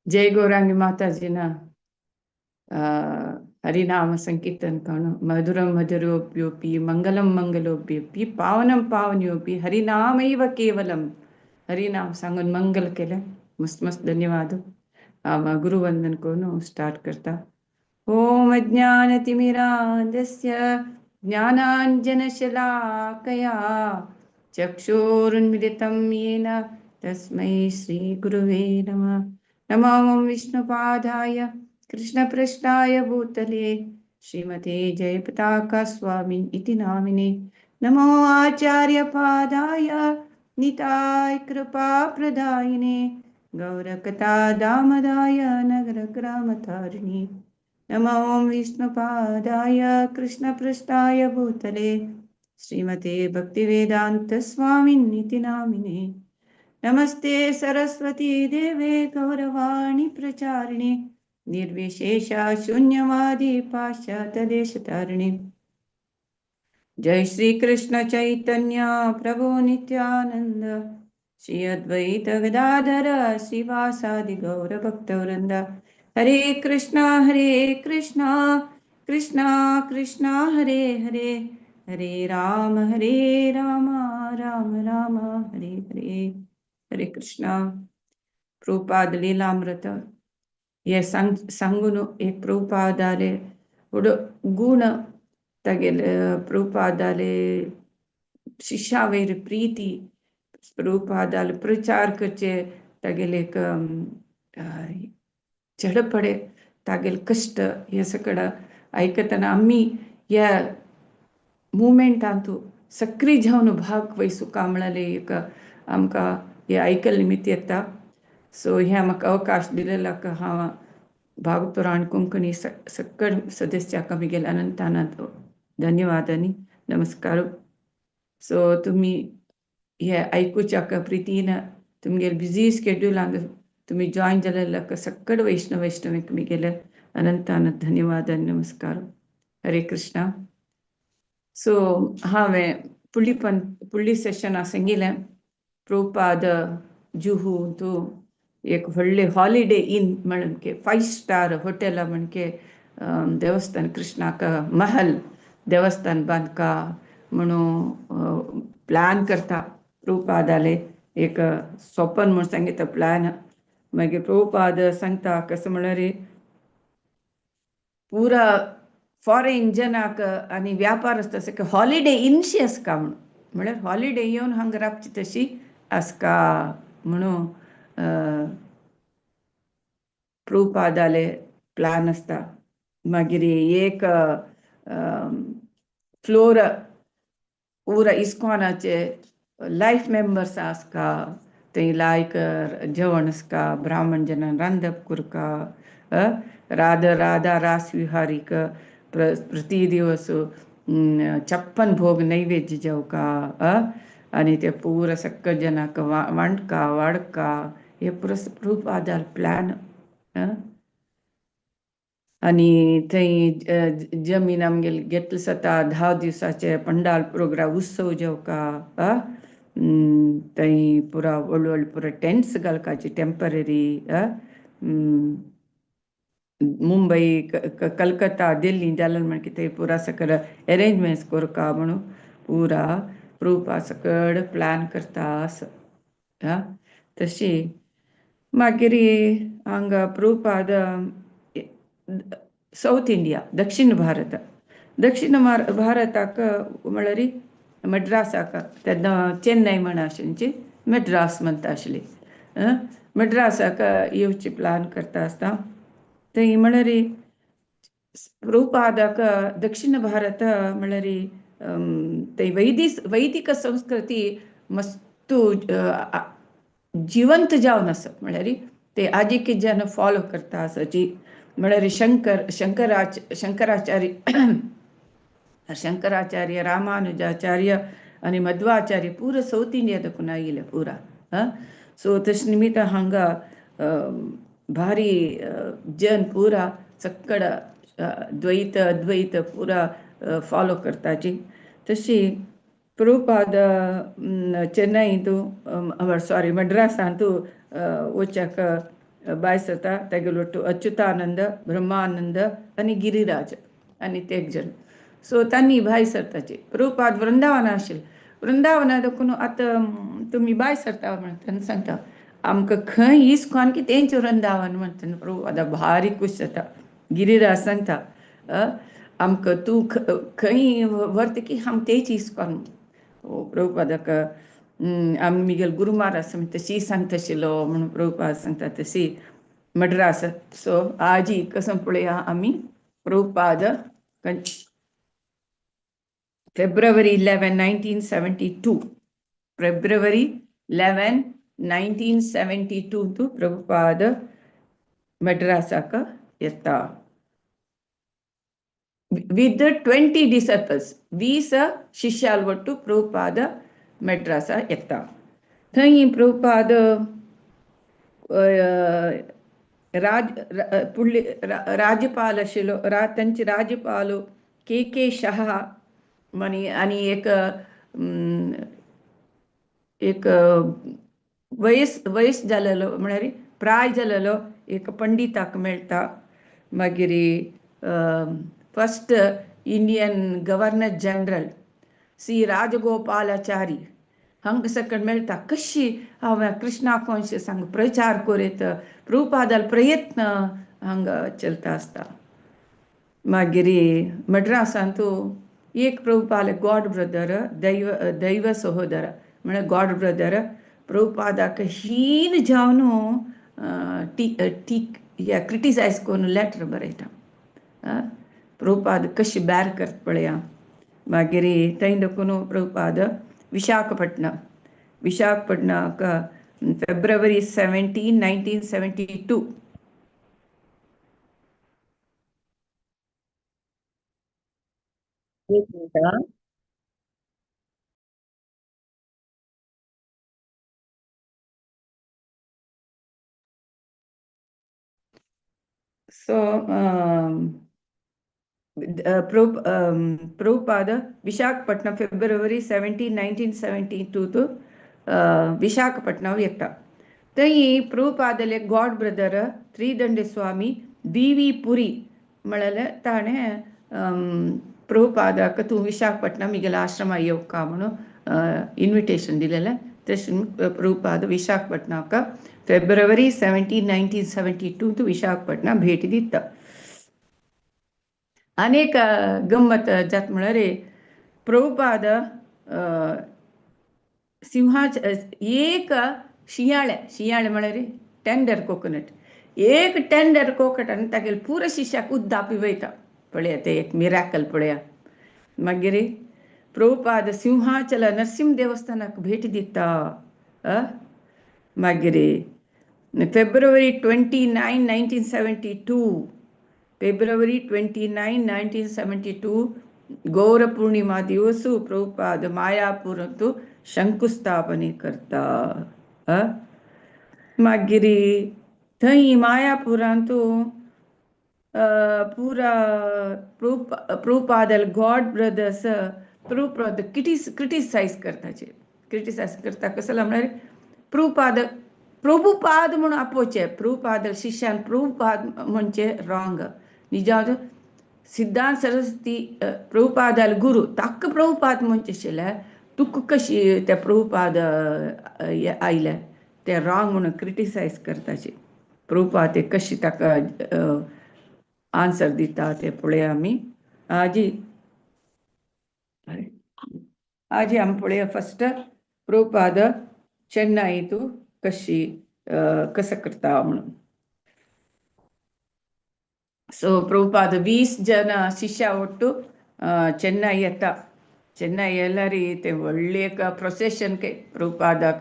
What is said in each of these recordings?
जय गौरांगी माताजीना हरिनाम संकीर्तन करणो. मधुरम मधुरोप्योपि मंगलम मंगलोप्योपि पावनम पावनयोपि हरिनामैव केवलम. हरिनाम सांगून मंगल केलें. मस्त मस्त धन्यवाद. हांव गुरुवंदन करून स्टार्ट करता. ॐ अज्ञानतिमिरान्धस्य ज्ञानाञ्जनशलाकया चक्षुरुन्मिलितं येन तस्मै श्रीगुरुवे नमः. नमो ॐ विष्णुपादाय कृष्णपृष्ठाय भूतले श्रीमते जयपताका स्वामी इति नामिने. नमो आचार्यपादाय निताय कृपाप्रदायिने गौरकथा दामदाय नगरग्रामतारिणे. नमो ॐ विष्णुपादाय कृष्णपृष्ठाय भूतले श्रीमते भक्तिवेदान्तस्वामिन् इति नामिने. नमस्ते सरस्वती देवे गौरवाणी प्रचारिणे निर्विशेष शून्यवादी पाश्चात्यदेशतारिणे. जय श्री कृष्ण चैतन्य प्रभु नित्यानंद श्री अद्वैत गदाधर श्रीवासादि गौर भक्तवृंद. हरे कृष्णा हरे कृष्णा कृष्णा कृष्णा हरे हरे, हरे राम हरे राम राम राम हरे हरे. हरे कृष्णा. प्रभुपाद लीलामृत हे सांग सांगून एक प्रभुपादाले व्हडो गुण तागेले, प्रभुपादाले शिष्या वयर प्रीती, प्रभुपादाले प्रचार करचे तागेले एक चडपडे, तागेले कश्ट हे सगळं आयकतना आमी ह्या मुवमेंटांतू सक्रीय जावन भाग वयसुका म्हळ्यार एक आमकां हें आयकल्लें निमित्त येता. सो हें म्हाका अवकाश दिलेलो हांव भागवत पुराण कोंकणी सकळ सदस्याक म्हगेले अनंत अनंत धन्यवाद आनी नमस्कार. सो तुमी हे आयकुच्याक प्रितीन तुमगेले बिजी स्केड्युलान तुमी जॉयन जालेल्याक सकळ वैष्णव वैष्णवीक म्हगेले अनंत अनंत धन्यवाद आनी नमस्कार. हरे कृष्णा. सो हांवें फुडली पण फुडली सेशना सांगिल्लें, प्रभुपाद जुहू तूं एक व्हडलें हॉलिडे इन म्हणके फायव स्टार हॉटेल म्हणके देवस्थान, कृष्णाक महल देवस्थान बांदका म्हणून प्लॅन करता. प्रभुपादाले एक स्वपन म्हूण सांगिता प्लॅन. मागीर प्रभुपाद सांगता कसं म्हळ्यार पुरा फॉरेन जनाक आनी व्यापार आसता तसो हॉलिडे इनशी आसका म्हणून, म्हळ्यार हॉलिडे येवन हांगा रावची तशी आसका म्हणून प्रभुपादाले प्लॅन आसता. मागीर एक फ्लोर पुरा इस्कॉनाचे लायफ मेंबर्स आसका, थंय लायक जेवण आसका, ब्राह्मण जनान रांदप करका, राधा राधा रास विहारीक प्रति दिवस 56 भोग नैवेद्य जेवका आनी ते पुरा सक्कल जनाक वांटका वाडका. हे पुरा प्रभुपादाल प्लॅन. आनी थंय जमीन आमगेली घेतली जाता, 10 दिवसाचे पंडाल प्रोग्राम उत्सव जेवका, थंय पुरा व्हडले व्हडले पुरा टेंट्स घालपाचे टेंपररी. मुंबई, कलकत्ता, दिल्ली जालें म्हणटकीर थंय पुरा सकयल अरेंजमेंट्स करका म्हणून पुरा प्रभुपाद सकड प्लॅन करता असो. तशी मागीर हांगा प्रभुपाद सावथ इंडिया, दक्षिण भारत, दक्षिण भारताक म्हळ्यार मड्रासाक, तेन्ना चेन्नय म्हण आशिल्ली, मड्रास म्हणटा आशिल्ली, मड्रासाक येवची प्लॅन करता आसता. थंय म्हळ्यार प्रभुपादाक दक्षिण भारत म्हळ्यार थंय वैदिक संस्कृती मस्तू जिवंत जावन आसा, म्हळ्यार ते आजिकी जन फॉलो करता आसा. म्हळ्यार शंकराचार्य शंकराचार्य, रामानुजाचार्य आनी मध्वाचार्य पुरा सावथ इंडिया दाखून आयिल्ले पुरा. सो तशें निमित्त हांगा भारी जन पुरा सक्कड द्वैत अद्वैत पुरा फॉलो करताची. तशी प्रभुपाद चेन्नईंतू, सॉरी, मड्रासांतू वचाक भायर सरता. तागेलो अच्युतानंद, ब्रह्मानंद आनी गिरिराज आनी ते एक जण. सो तांणी भायर सरताचे. प्रभुपाद वृंदावना आशिल्ले. वृंदावना देखून आतां तुमी भायर सरता म्हणटा सांगता आमकां खंय इस्कॉन की तेंचें वृंदावन म्हणटा. प्रभुपादा भारी खूश जाता. गिरिराज सांगता आमकां तूं खंय व्हरता की आम तेच इस्कॉन. प्रभुपादाक आमी मिगेल गुरू महाराज तशी सांगता आशिल्लो म्हणून प्रभुपाद सांगता तशी मड्रास. सो आजी कसं पळया आमी प्रभुपाद February 11 1972, February 11 1972 तू प्रभुपाद मड्रासाक येता विथ 20 डिसायपल्स. 20 शिष्याल ಒಟ್ಟು ಪ್ರಭುಪಾದ ಮೆಡ್ರಾಸ येता. थंय प्रभुपाद राज फुडले राज्यपाल आशिल्लो, तांचे राज्यपाल के के शहा आनी आनी एक एक वयस वयस जालेलो म्हळ्यार प्राय जालेलो एक पंडिताक मेळटा. मागीर first Indian governor general C Rajagopalachari हांकां सकयल मेळटा. कशी हांवें कृष्णा कॉन्शियस हांगा प्रचार करीत प्रभुपादाल प्रयत्न हांगा चलता आसता. मागीर मड्रासांतू एक प्रभुपाद गॉड ब्रदर, दैव दैव सहोदर म्हळ्यार गॉड ब्रदर प्रभुपादाक हीन जावन टी टीक या क्रिटिसायज करून लेटर बरयता. प्रभुपाद कशी बॅर करता पळया. मागीर थंय देखून प्रभुपाद विशाखपट्टणम, विशाखपट्टणाक फेब्रुवारी 17 1972. एक मिनिट. सो प्रभुपाद विशाखपट्टणम फेब्रुवारी 17 1972 तू विशाखपट्टणम येता. थंय प्रभुपादले god brother Tridandi Swami B V Puri म्हळ्यार ताणें प्रभुपादाक तूं विशाखपट्टणम मिगेल्या आश्रमा येवका म्हणून इन्विटेशन दिलेलें. तशें प्रभुपाद विशाखपट्टणाक फेब्रुवारी 17 1972 तू विशाखपट्टणम भेटी दिता. अनेक गम्मत जात म्हळ्यार प्रभुपाद सिंहाच एक शिंयाळे, शिंयाळे म्हळ्यार टेंडर कोकोनट, एक टेंडर कोकोनट आनी तागेले पुरो शिश्याक उद्दा पिवयता. पळया तें एक मिराकल पळया. मागीर प्रभुपाद सिंहाचल नरसिंह देवस्थानाक भेट दिता. मागीर फेब्रुवारी 29 1972, फेब्रुवारी 29 1972 गौर पूर्णिमा दिवस प्रभुपाद मायापुरांतु शंकुस्थापने करता. मागीर थंय मायापुरांतु पुरा प्रभुपादल गॉड ब्रदर्स प्रभुपाद क्रिटिसायज करताचे. क्रिटिसायज करता कसलो म्हळ्यार प्रभुपाद प्रभुपाद म्हणून आपोवचे, प्रभुपाद शिष्यान प्रभुपाद म्हणचे रॉंग. निजा सिद्धांत सरस्वती प्रभुपादाल गुरु ताका प्रभुपाद म्हणचे आशिल्ले, तुका कशी ते प्रभुपाद आयले ते रॉंग म्हणून क्रिटिसायज करताचे. प्रभुपाद ते कशी ताका आन्सर दिता ते पळया आमी. आजी आजी आमी पळया फस्ट प्रभुपाद चेन्नई तूं कशी कसं करता म्हणून. सो प्रभुपाद 20 जन शिष्या ಒಟ್ಟು ಚೆನ್ನೈ येता. ಚೆನ್ನೈ ಎಲ್ಲರಿ ते व्हडलें एक प्रोसेशन के प्रभुपादाक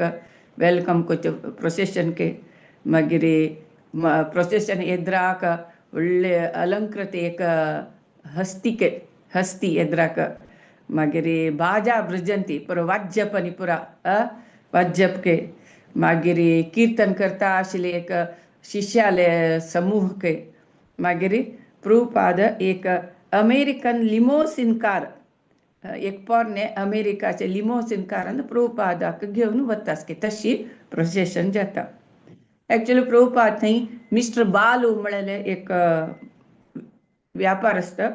welcome करचें प्रोसेशन के. मागीर प्रोसेशन एद्राक व्हडलें अलंकृत एक हस्ती के हस्ती एद्राक. मागीर बाजा भृजंती पुरो वाज्यप न्ही पुरा वाज्यप के. मागीर कीर्तन करता आशिल्ले एक शिष्याले समूह के. मागीर प्रभुपाद एक अमेरिकन लिमोसिन कार, एक पोरणे अमेरिकाचे लिमोसिन कारान प्रभुपादाक घेवन वता तशी प्रोसेशन जाता. एक्चुअली प्रभुपाद थंय मिस्टर बालू म्हळ्यार एक व्यापार आसता,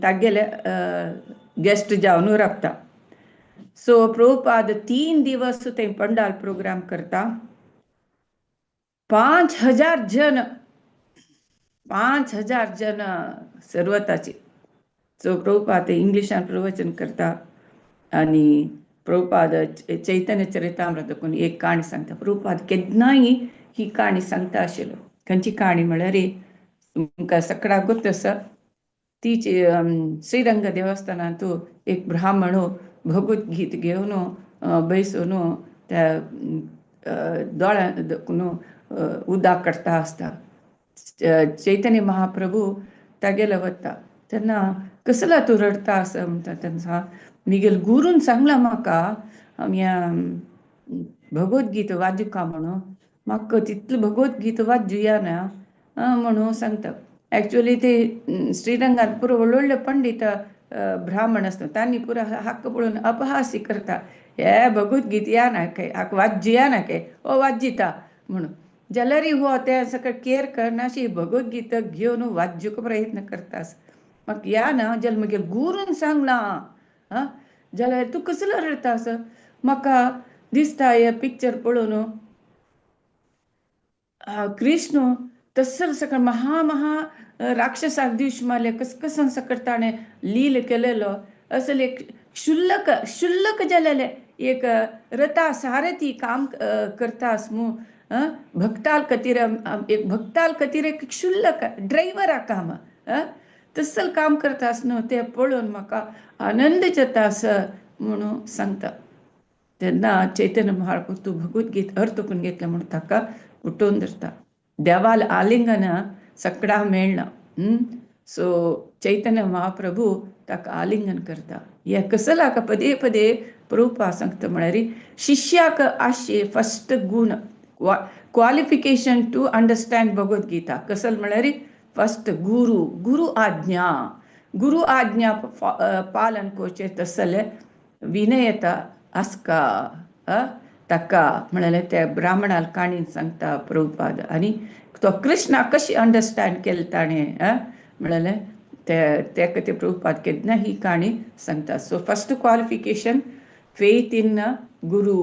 तागेले गेस्ट जावन रावता. सो प्रभुपाद 3 दिवस थंय पंडाल प्रोग्राम करता. 5000 जन, 5000 जन सर्वताचे. सो प्रभुपाद इंग्लिशान प्रवचन करता आनी प्रभुपाद चैतन्य चरितामृत देखून एक काणी सांगता. प्रभुपाद केन्नाय ही काणी सांगता आशिल्लो. खंयची काणी म्हळ्यार तुमकां सगळ्याक गोत्त आसा, ती श्रीरंग देवस्थानांत एक ब्राह्मण भगवद्गीत घेवन बैसून त्या दोळ्या देखून उदक काडटा आसता. चैतन्य महाप्रभू तागेलो वता तेन्ना कसला तूं रडटा आसा म्हणटा तेन्ना मिगेल गुरून सांगलां म्हाका भगवद्गीता वाजुका म्हणून, म्हाका तितलें भगवद्गीता वाजुया ना म्हणून सांगता. एक्चुअली ते श्रीरंगात पुरो व्हडले व्हडले पंडित ब्राह्मण आसता, तांणी पुरो हाका पळोवन अपहास्य करता, हे भगवद्गीता या ना काय, हाका वाज्या ना काय, ओ वाजिता म्हणून. जाल्यार हो ते सगळें केर करना अशी भगवद्गीता घेवन वाज्यूक प्रयत्न करता. म्हाका या ना जाल्यार मागीर गुरून सांगलां आं, जाल्यार तूं कसलो रडटा असो, म्हाका दिसता हें पिक्चर पळोवन कृष्ण तसल सगळं महा महा राक्षसाक दिवश मारले, कस कसन सकट ताणें लील केलेलो, असल एक क्षुल्लक क्षुल्लक जालेले एक रथा सारथी काम करता आसमू, भक्ताल खातीर एक भक्ताल खातीर एक क्षुल्लक ड्रायव्हरा काम तसल काम करता आसनो, तें पळोवन म्हाका आनंद जाता आसा म्हणून सांगता. तेन्ना चैतन्य महाप्रभू तूं भगवद्गीत अर्थ करून घेतलें म्हणून ताका उठोवन धरता. देवाल आलिंगन सगळ्या मेळना. सो चैतन्य महाप्रभू ताका आलिंगन करता. हे कसलाक पदे पदे प्रभुपा सांगता म्हळ्यार शिष्याक आशे फस्ट गुण क्वालिफिकेशन टू अंडरस्टँड भगवद्गीता कसल म्हळ्यार फस्ट गुरू, गुरू आज्ञा, गुरू आज्ञा पालन करचें तसलें विनयता आसका ताका म्हळ्यार त्या ब्राह्मणाल काणीन सांगता प्रभुपाद. आनी तो कृष्णा कशी अंडरस्टँड केलें ताणें म्हळ्यार ते खातीर प्रभुपाद केन्ना ही काणी सांगता. So first qualification faith in guru,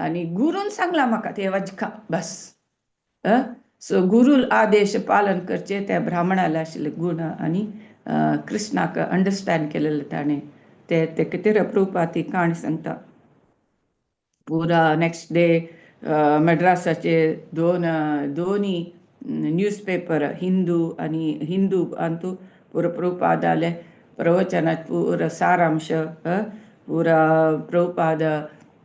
आनी गुरून सांगलां म्हाका तें वजखा बस. सो गुरू आदेश पालन करचें त्या ब्राह्मणाले आशिल्ले गुण आनी कृष्णाक अंडरस्टँड केलेलें ताणें ते ते खातीर प्रभुपाद ती काणी सांगता. पुरा नेक्स्ट डे मड्रासाचे दोनी न्यूजपेपर हिंदू आनी हिंदू अंतू पुरा प्रभुपादाले प्रवचनात पुरा सारांश, पुरा प्रभुपाद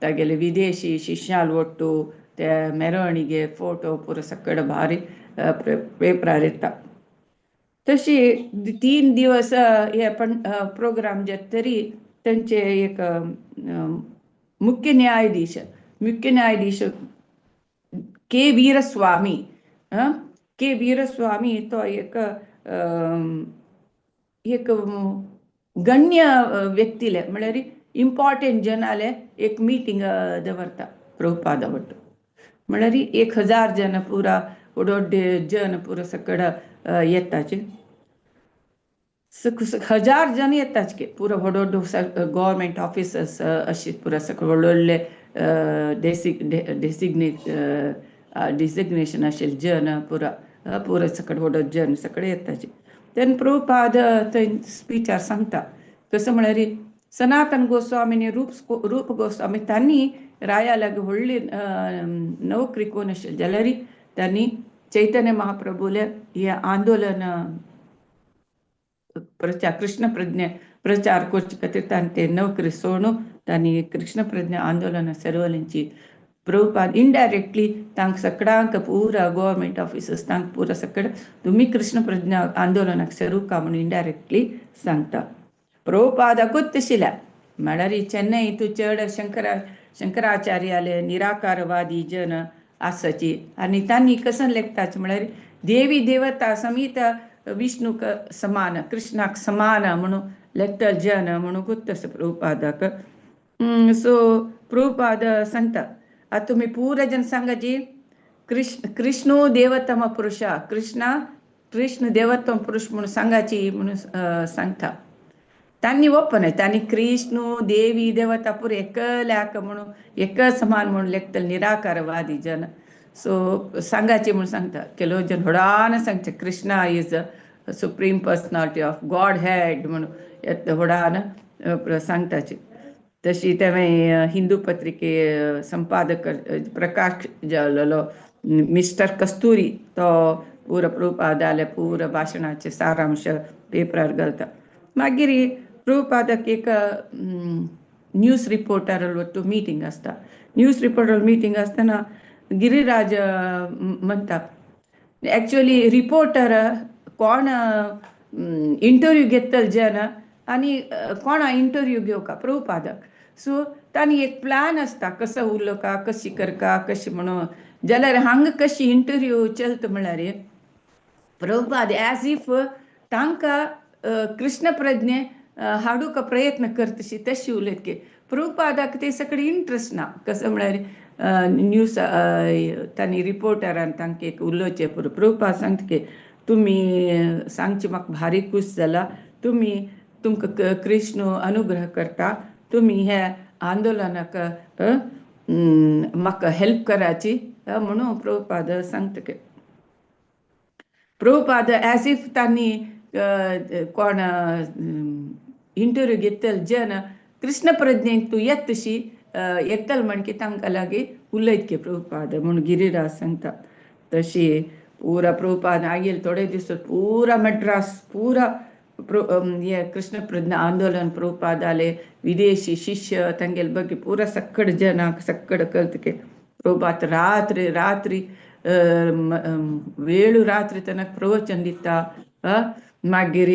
तागेले विदेशी शिष्याल ಒಟ್ಟು ते ಮೆರವಣಿಗೆ फोटो पुरो सगळें भारी पेपरार येता. तशी 3 दिवस हे पण प्रोग्राम जाता तरी तांचे एक मुख्य न्यायाधीश, मुख्य न्यायाधीश के वीरस्वामी, के वीरस्वामी तो एक एक गण्य व्यक्तीले म्हळ्यार इम्पॉर्टंट जनाले एक मिटींग दवरता प्रभुपादा ಒಟ್ಟು. म्हळ्यार 1000 जन पुरा व्हड जन पुरा सगळं येताचे, 1000 जन येताच की पुरा व्हड गव्हर्मेंट ऑफिसर्स अशे पुरा सगळं व्हड व्हडले डिसिग्नेशन आशिल्ले जन पुरा पुरा सगळे व्हड जन सगळे येताचे. तेन्ना प्रभुपाद थंय स्पिचार सांगता कसं म्हळ्यार सनातन गोस्वामीनी रूप गोस्वामी तांणी राया लागीं व्हडली नोकरी कोण आशिल्ली जाल्यार तांणी चैतन्य महाप्रभूले हें आंदोलन प्रचार कृष्ण प्रज्ञा प्रचार करचे खातीर तांणी ते नोकरी सोडून तांणी कृष्ण प्रज्ञा आंदोलन चळवळींची प्रभुपाद इनडायरेक्टली तांकां सगळ्यांक पुरा गव्हर्मेंट ऑफिसर्स तांकां पुरा सगळें तुमी कृष्ण प्रज्ञा आंदोलनाक सरुका म्हणून इनडायरेक्टली सांगता. प्रभुपादाकूच तशिल्या म्हळ्यार चेन्नई तूं चड शंकराचार्याले निराकारवादी जन आसाची आनी तांणी कसं लेखताच म्हळ्यार देवी देवता समीत विष्णूक समान कृष्णाक समान म्हणून लेखतल जन म्हणून गुत्त आसा प्रभुपादाक. सो प्रभुपाद सांगता आतां तुमी पुरा जन सांगाची कृष्ण कृष्णो देवतम पुरुषा, कृष्णा कृष्ण देवत्तम पुरुष म्हणून सांगाची म्हणून सांगता. तांणी ओपन तांणी कृष्ण देवी देवता पुरे एकल्याक म्हणून एक समान म्हणून लेखतले निराकारवादी जन. सो सांगाची म्हणून सांगता. ಕೆಲವು जन होडान सांगचे Krishna is a supreme personality of Godhead म्हणून होडान सांगताचे. तशी तेवें हिंदू पत्रिके संपादक प्रकाश जालेलो मिस्टर कस्तुरी तो पुरा प्रभुपादाले पुरा भाशणाचे सारांश पेपरार घालता. मागीर प्रभुपादाक एक न्यूज रिपोर्टर वट्टू मिटींग आसता. न्यूज रिपोर्टर मिटींग आसतना गिरिराज म्हणटा, एक्चुअली रिपोर्टर कोण इंटरव्यू घेतले जन आनी कोणा इंटरव्यू घेवका प्रभुपादाक. सो तांणी एक प्लॅन आसता कसो उलोवका कशी करका कशी म्हणून. जाल्यार हांगा कशी इंटरव्यू चलता म्हळ्यार प्रभुपाद एज if तांकां कृष्ण प्रज्ञे हाडूंक प्रयत्न करतशी तशी उलयत की प्रभुपादाक ते सगळे इंट्रस्ट ना. कसं म्हळ्यार न्यूज तांणी रिपोर्टरान तांकां एक उलोवचें. प्रभुपाद सांगता की तुमी सांगचे म्हाका भारी खूश जाला, तुमी तुमकां कृष्ण अनुग्रह करता, तुमी हे आंदोलनाक म्हाका हेल्प कराची म्हणून प्रभुपाद सांगता. की प्रभुपाद एज if तांणी कोण इंटरव्यू घेतले जन कृष्ण प्रज्ञेक तूं येत तशी येतल म्हण की तांकां लागीं उलयत की प्रभुपाद म्हूण गिरिराज सांगता. तशी पुरा प्रभुपाद आगेल थोडे दीस पुरा मद्रास पुरा हे कृष्ण प्रज्ञा आंदोलन प्रभुपादाले विदेशी शिष्य तांगेले बगे पुरा सक्कड जनाक सक्कड कळत प्रभुपाद रात्री रात्री वेळू रात्री तनक प्रवचन दिता. मागीर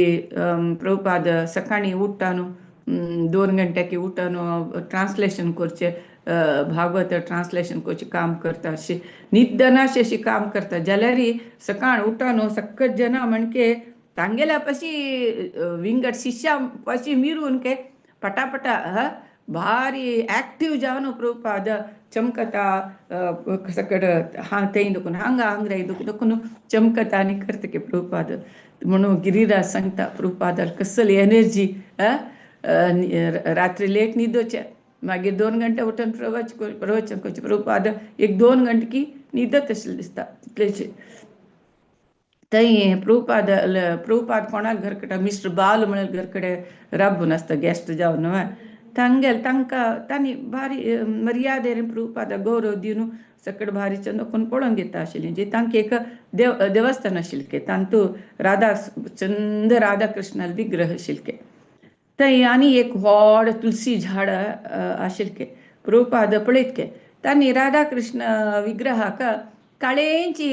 प्रभुपाद सकाळीं उठ्ठा न्हू 2 घंट्याकी उठ्ठा न्हू ट्रान्सलेशन करचें भागवत ट्रान्सलेशन करचें काम करता अशें निद्दनाशें अशें काम करता. जाल्यार सकाळ उठ्ठा न्हू सक्कट जना म्हणके तांगेल्या पशी विंगड शिष्या पशी मिरून के पटापटा भारी एक्टिव जावन प्रभुपाद चमकता सकड हा थंय दुखून हांगा हांगा दुखून चमकता आनी करता की प्रभुपाद म्हणून गिरिराज सांगता प्रभुपादार कसली एनर्जी. रात्री लेट न्हिदोचें मागीर 2 घंटे उठून प्रवचन करचें. प्रभुपाद एक 2 घंटे की न्हिदत आशिल्लें दिसता तितलेशें. थंय प्रभुपाद प्रभुपाद कोणाक घर कडेन मिस्टर बाल म्हळ्यार घर कडेन राबून आसता गेस्ट जावन तांगेल तांकां तांणी भारी मर्यादेन प्रभुपादा गौरव दिवन सकट भारी चंद कोण पळोवन घेता आशिल्लीं. जी तांकां एक देवस्थान आशिल्लें तांतू राधा चंद राधा कृष्णाले विग्रह आशिल्ले. थंय आनी एक व्हड तुलसी झाड आशिल्लें. प्रभुपाद पळयत के तांणी राधा कृष्ण विग्रहाक काळेंची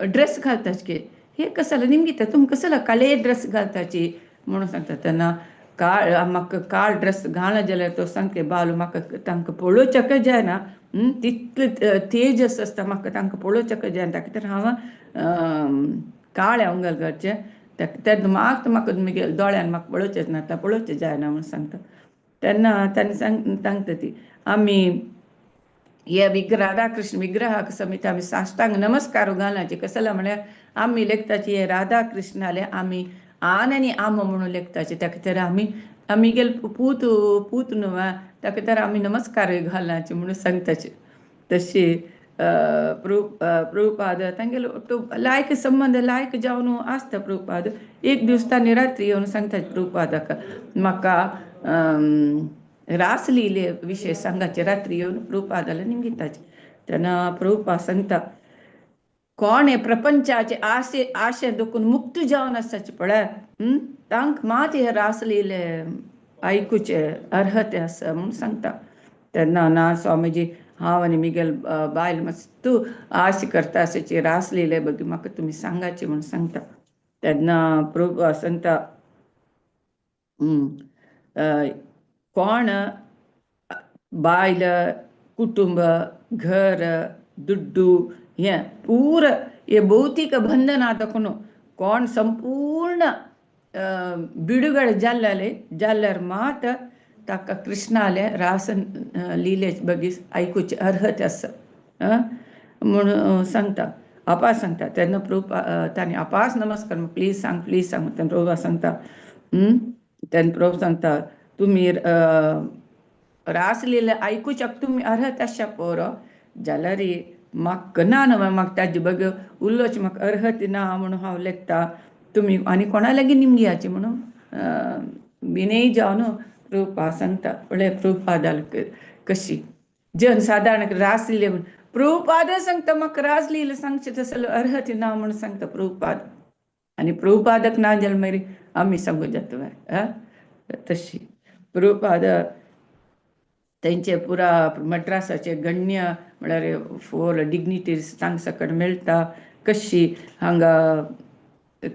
ड्रेस घालताचे. हे कसला निमगिता तुमी कसला काळे ड्रेस घालताची म्हणून सांगता. तेन्ना काळ म्हाका काळ ड्रेस घालना जाल्यार तो सांगता बालू म्हाका तांकां पळोवच्याकय जायना, तितले तेजस आसता म्हाका तांकां पळोवच्याकय जायना, ताका तर हांव काळें अंगल घालचें तेन्ना म्हाका म्हाका म्हगे दोळ्यान म्हाका पळोवचेंच ना, पळोवचें जायना म्हणून सांगता. तेन्ना तांणी सांगता ती आमी हे विग्रह राधाकृष्ण विग्रहाक समित आमी साष्टांग नमस्कार घालनाचे. कसला म्हळ्यार आमी लेखताची हे राधाकृष्णाले आमी आन आनी आम म्हणून लेखताचे, ताका तर आमी आमी पूत पूत न्हू ताका तर आमी नमस्कार घालनाचे म्हणून सांगताचे. तशी प्रभुपाद तांगेलो तो लायक संबंद लायक जावन आसता प्रभुपाद. एक दीस तांणी रात्री येवन सांगता प्रभुपादाक म्हाका रासलीले विशय सांगाचे. रात्री येवन प्रभुपादाला निमगिताचे. तेन्ना प्रभुपाद सांगता कोण हे प्रपंचाचे आशे आशे दुखून मुक्त जावन आसताचे पळय तांकां मात हे रासलीले आयकुचे अर्हते आसा म्हणून सांगता. तेन्ना ना स्वामीजी हांव आनी मिगेल बायल मस्त आश करता आसाची रासलीले बगी म्हाका तुमी सांगाचे म्हणून सांगता. तेन्ना प्रभु सांगता कोण बायल कुटुंब घर दुड्डू हें पूर हे भौतीक बंधना दाखोवन कोण संपूर्ण बिडुगड जाल्ले जाल्यार मात ताका कृष्णाले रास लिले बगी आयकुचे अर्हत आसा. म्हूण सांगता, आपास सांगता. तेन्ना प्रभुपा तांणी आपास नमस्कार, प्लीज सांग, प्लीज सांग. तेन्ना प्रभुपा सांगता, तेन्ना प्रभु सांगता तुमी रासलीला आयकुच्याक तुमी अर्हत आसच्या पोरो जाल्यार म्हाका ना न्हय, म्हाका ताजे बगर उलोवचें म्हाका अर्हत ना म्हणून हांव लेखता, तुमी आनी कोणा लागीं निमगियाची म्हणून विनय जावन प्रभुपा सांगता. पळय प्रभुपादाल कशी जन सादारण रासलीला म्हण प्रभुपाद सांगता म्हाका रासलीला सांगचें तसलो अर्हत ना म्हणून सांगता प्रभुपाद. आनी प्रभुपादक ना जाल्यार मागीर आमी सांगू जाता तशी. प्रभुपाद तेंचे पुरा मद्रासाचे गण्य म्हळ्यार फोर डिग्निटीज तांकां कडेन मेळटा, कशी हांगा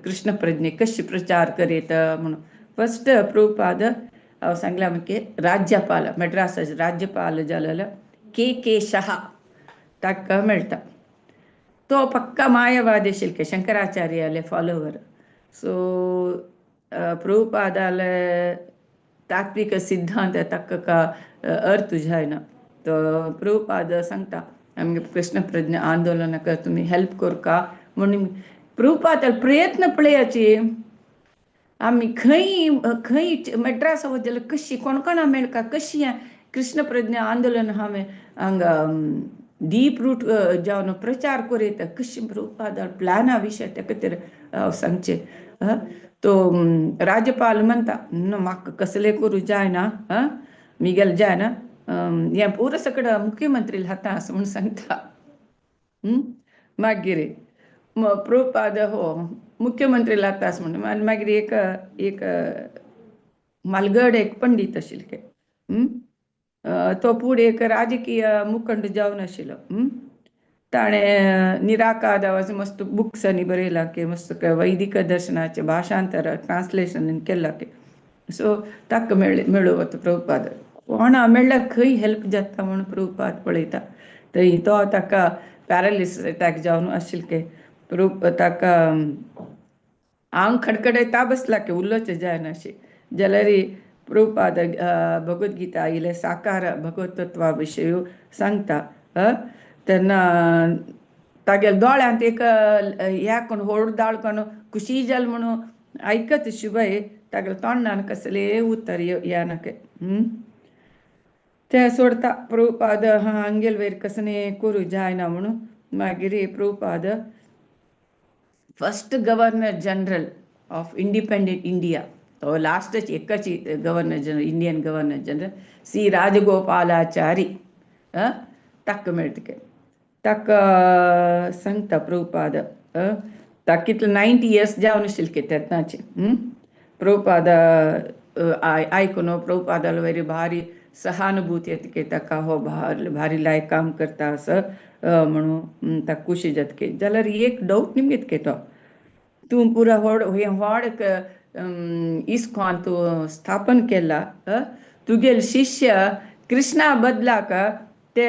कृष्ण प्रज्ञे कशी प्रचार करीत म्हणून. फस्ट प्रभुपाद हांव सांगलां की राज्यपाल मद्रासाचे राज्यपाल जालेलो के के शहा ताका मेळटा. तो पक्का मायावादी आशिल्ले, शंकराचार्याले फॉलोवर. सो प्रभुपादाले तात्विक सिद्धांत ताका अर्थ जायना. तो प्रभुपाद सांगता आमगे कृष्ण प्रज्ञा आंदोलनाक तुमी हेल्प करका म्हणून. प्रभुपाद प्रयत्न पळयाची आमी खंय खंय मद्रास वच जाल्यार कशी कोण कोणा मेळका, कशी कृष्ण प्रज्ञा आंदोलन हांवें हांगा डीप रूट जावन प्रचार करीत कशी प्रभुपाद प्लॅना विशय त्या खातीर हांव सांगचें. तो राज्यपाल म्हणटा म्हाका कसलें करूं जायना, मिगेल जायना, हें पुरो सगळं मुख्यमंत्री हाता आसा म्हूण सांगता. मागीर प्रभुपाद हो मुख्यमंत्री लागता आसा म्हणून. आनी मागीर एक एक मालगड एक पंडीत आशिल्ले, तो फुडें एक राजकीय मुखंड जावन आशिल्लो. ताणें निराकादावाचे मस्त बुक्सांनी बरयलां की मस्त वैदिक दर्शनाचें भाशांतर ट्रान्सलेशन केलां की. सो ताका मेळूं वता प्रभुपाद, कोणा मेळ्ळ्यार खंय हेल्प जाता म्हणून प्रभुपाद पळयता. थंय तो ताका पॅरालिसीस अटॅक जावन आशिल्ले प्रभु ताका आंग खडखडयता बसला की उलोवचें जायना अशें जाल्यार प्रभुपाद भगवद्गीता इल्लें साकार भगवत तत्वा विशय सांगता. तेन्ना तागेल्या दोळ्यांत एक ह्या कोण होड दाळ कोण खुशी जाल म्हणून आयकत शिवाय तागेल्या तोंडान कसलें उतर येना. ते सोडता प्रभुपाद हा हांगेल वयर कसलें करूं जायना म्हणून. मागीर Prabhupada first governor general of independent India, तो लास्टच एकच governor general, Indian governor general C Rajagopalachari ताका मेळटा. ताका सांगता प्रभुपाद, ताका कितले 90 इयर्स जावन आशिल्ले तेन्नाचे. प्रभुपाद आयकून प्रभुपादाल वयर भारी सहानुभूती येता ताका, हो भारी लायक काम करता असो म्हणून ताका खुशी जाता. जाल्यार एक डावट निमगीत तो तूं पुरा व्हड हें व्हड इस्कॉन तूं स्थापन केला, तुगेले शिष्य कृष्णा बदलाक ते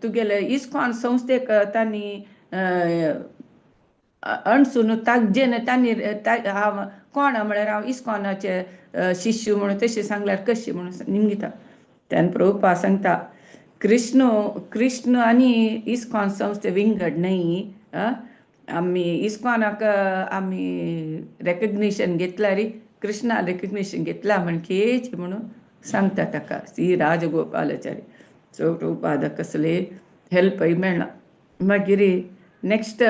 तुगेले इस्कॉन संस्थेक तांणी अणसून ताजेन तांणी हांव कोण म्हळ्यार हांव इस्कॉनाचे शिष्य म्हणून तशें सांगल्यार कशें म्हणून निमगिता. तेन्ना प्रभुपा सांगता कृष्ण कृष्ण आनी इस्कॉन संस्थे विंगड न्हय, आमी इस्कॉनाक आमी रेकग्निशन घेतल्यार कृष्णा रेकग्निशन घेतला म्हणकेच म्हणून सांगता ताका सी राजगोपालाचारी. सो प्रभुपाद कसले हेल्पय मेळना. मागीर नेक्स्ट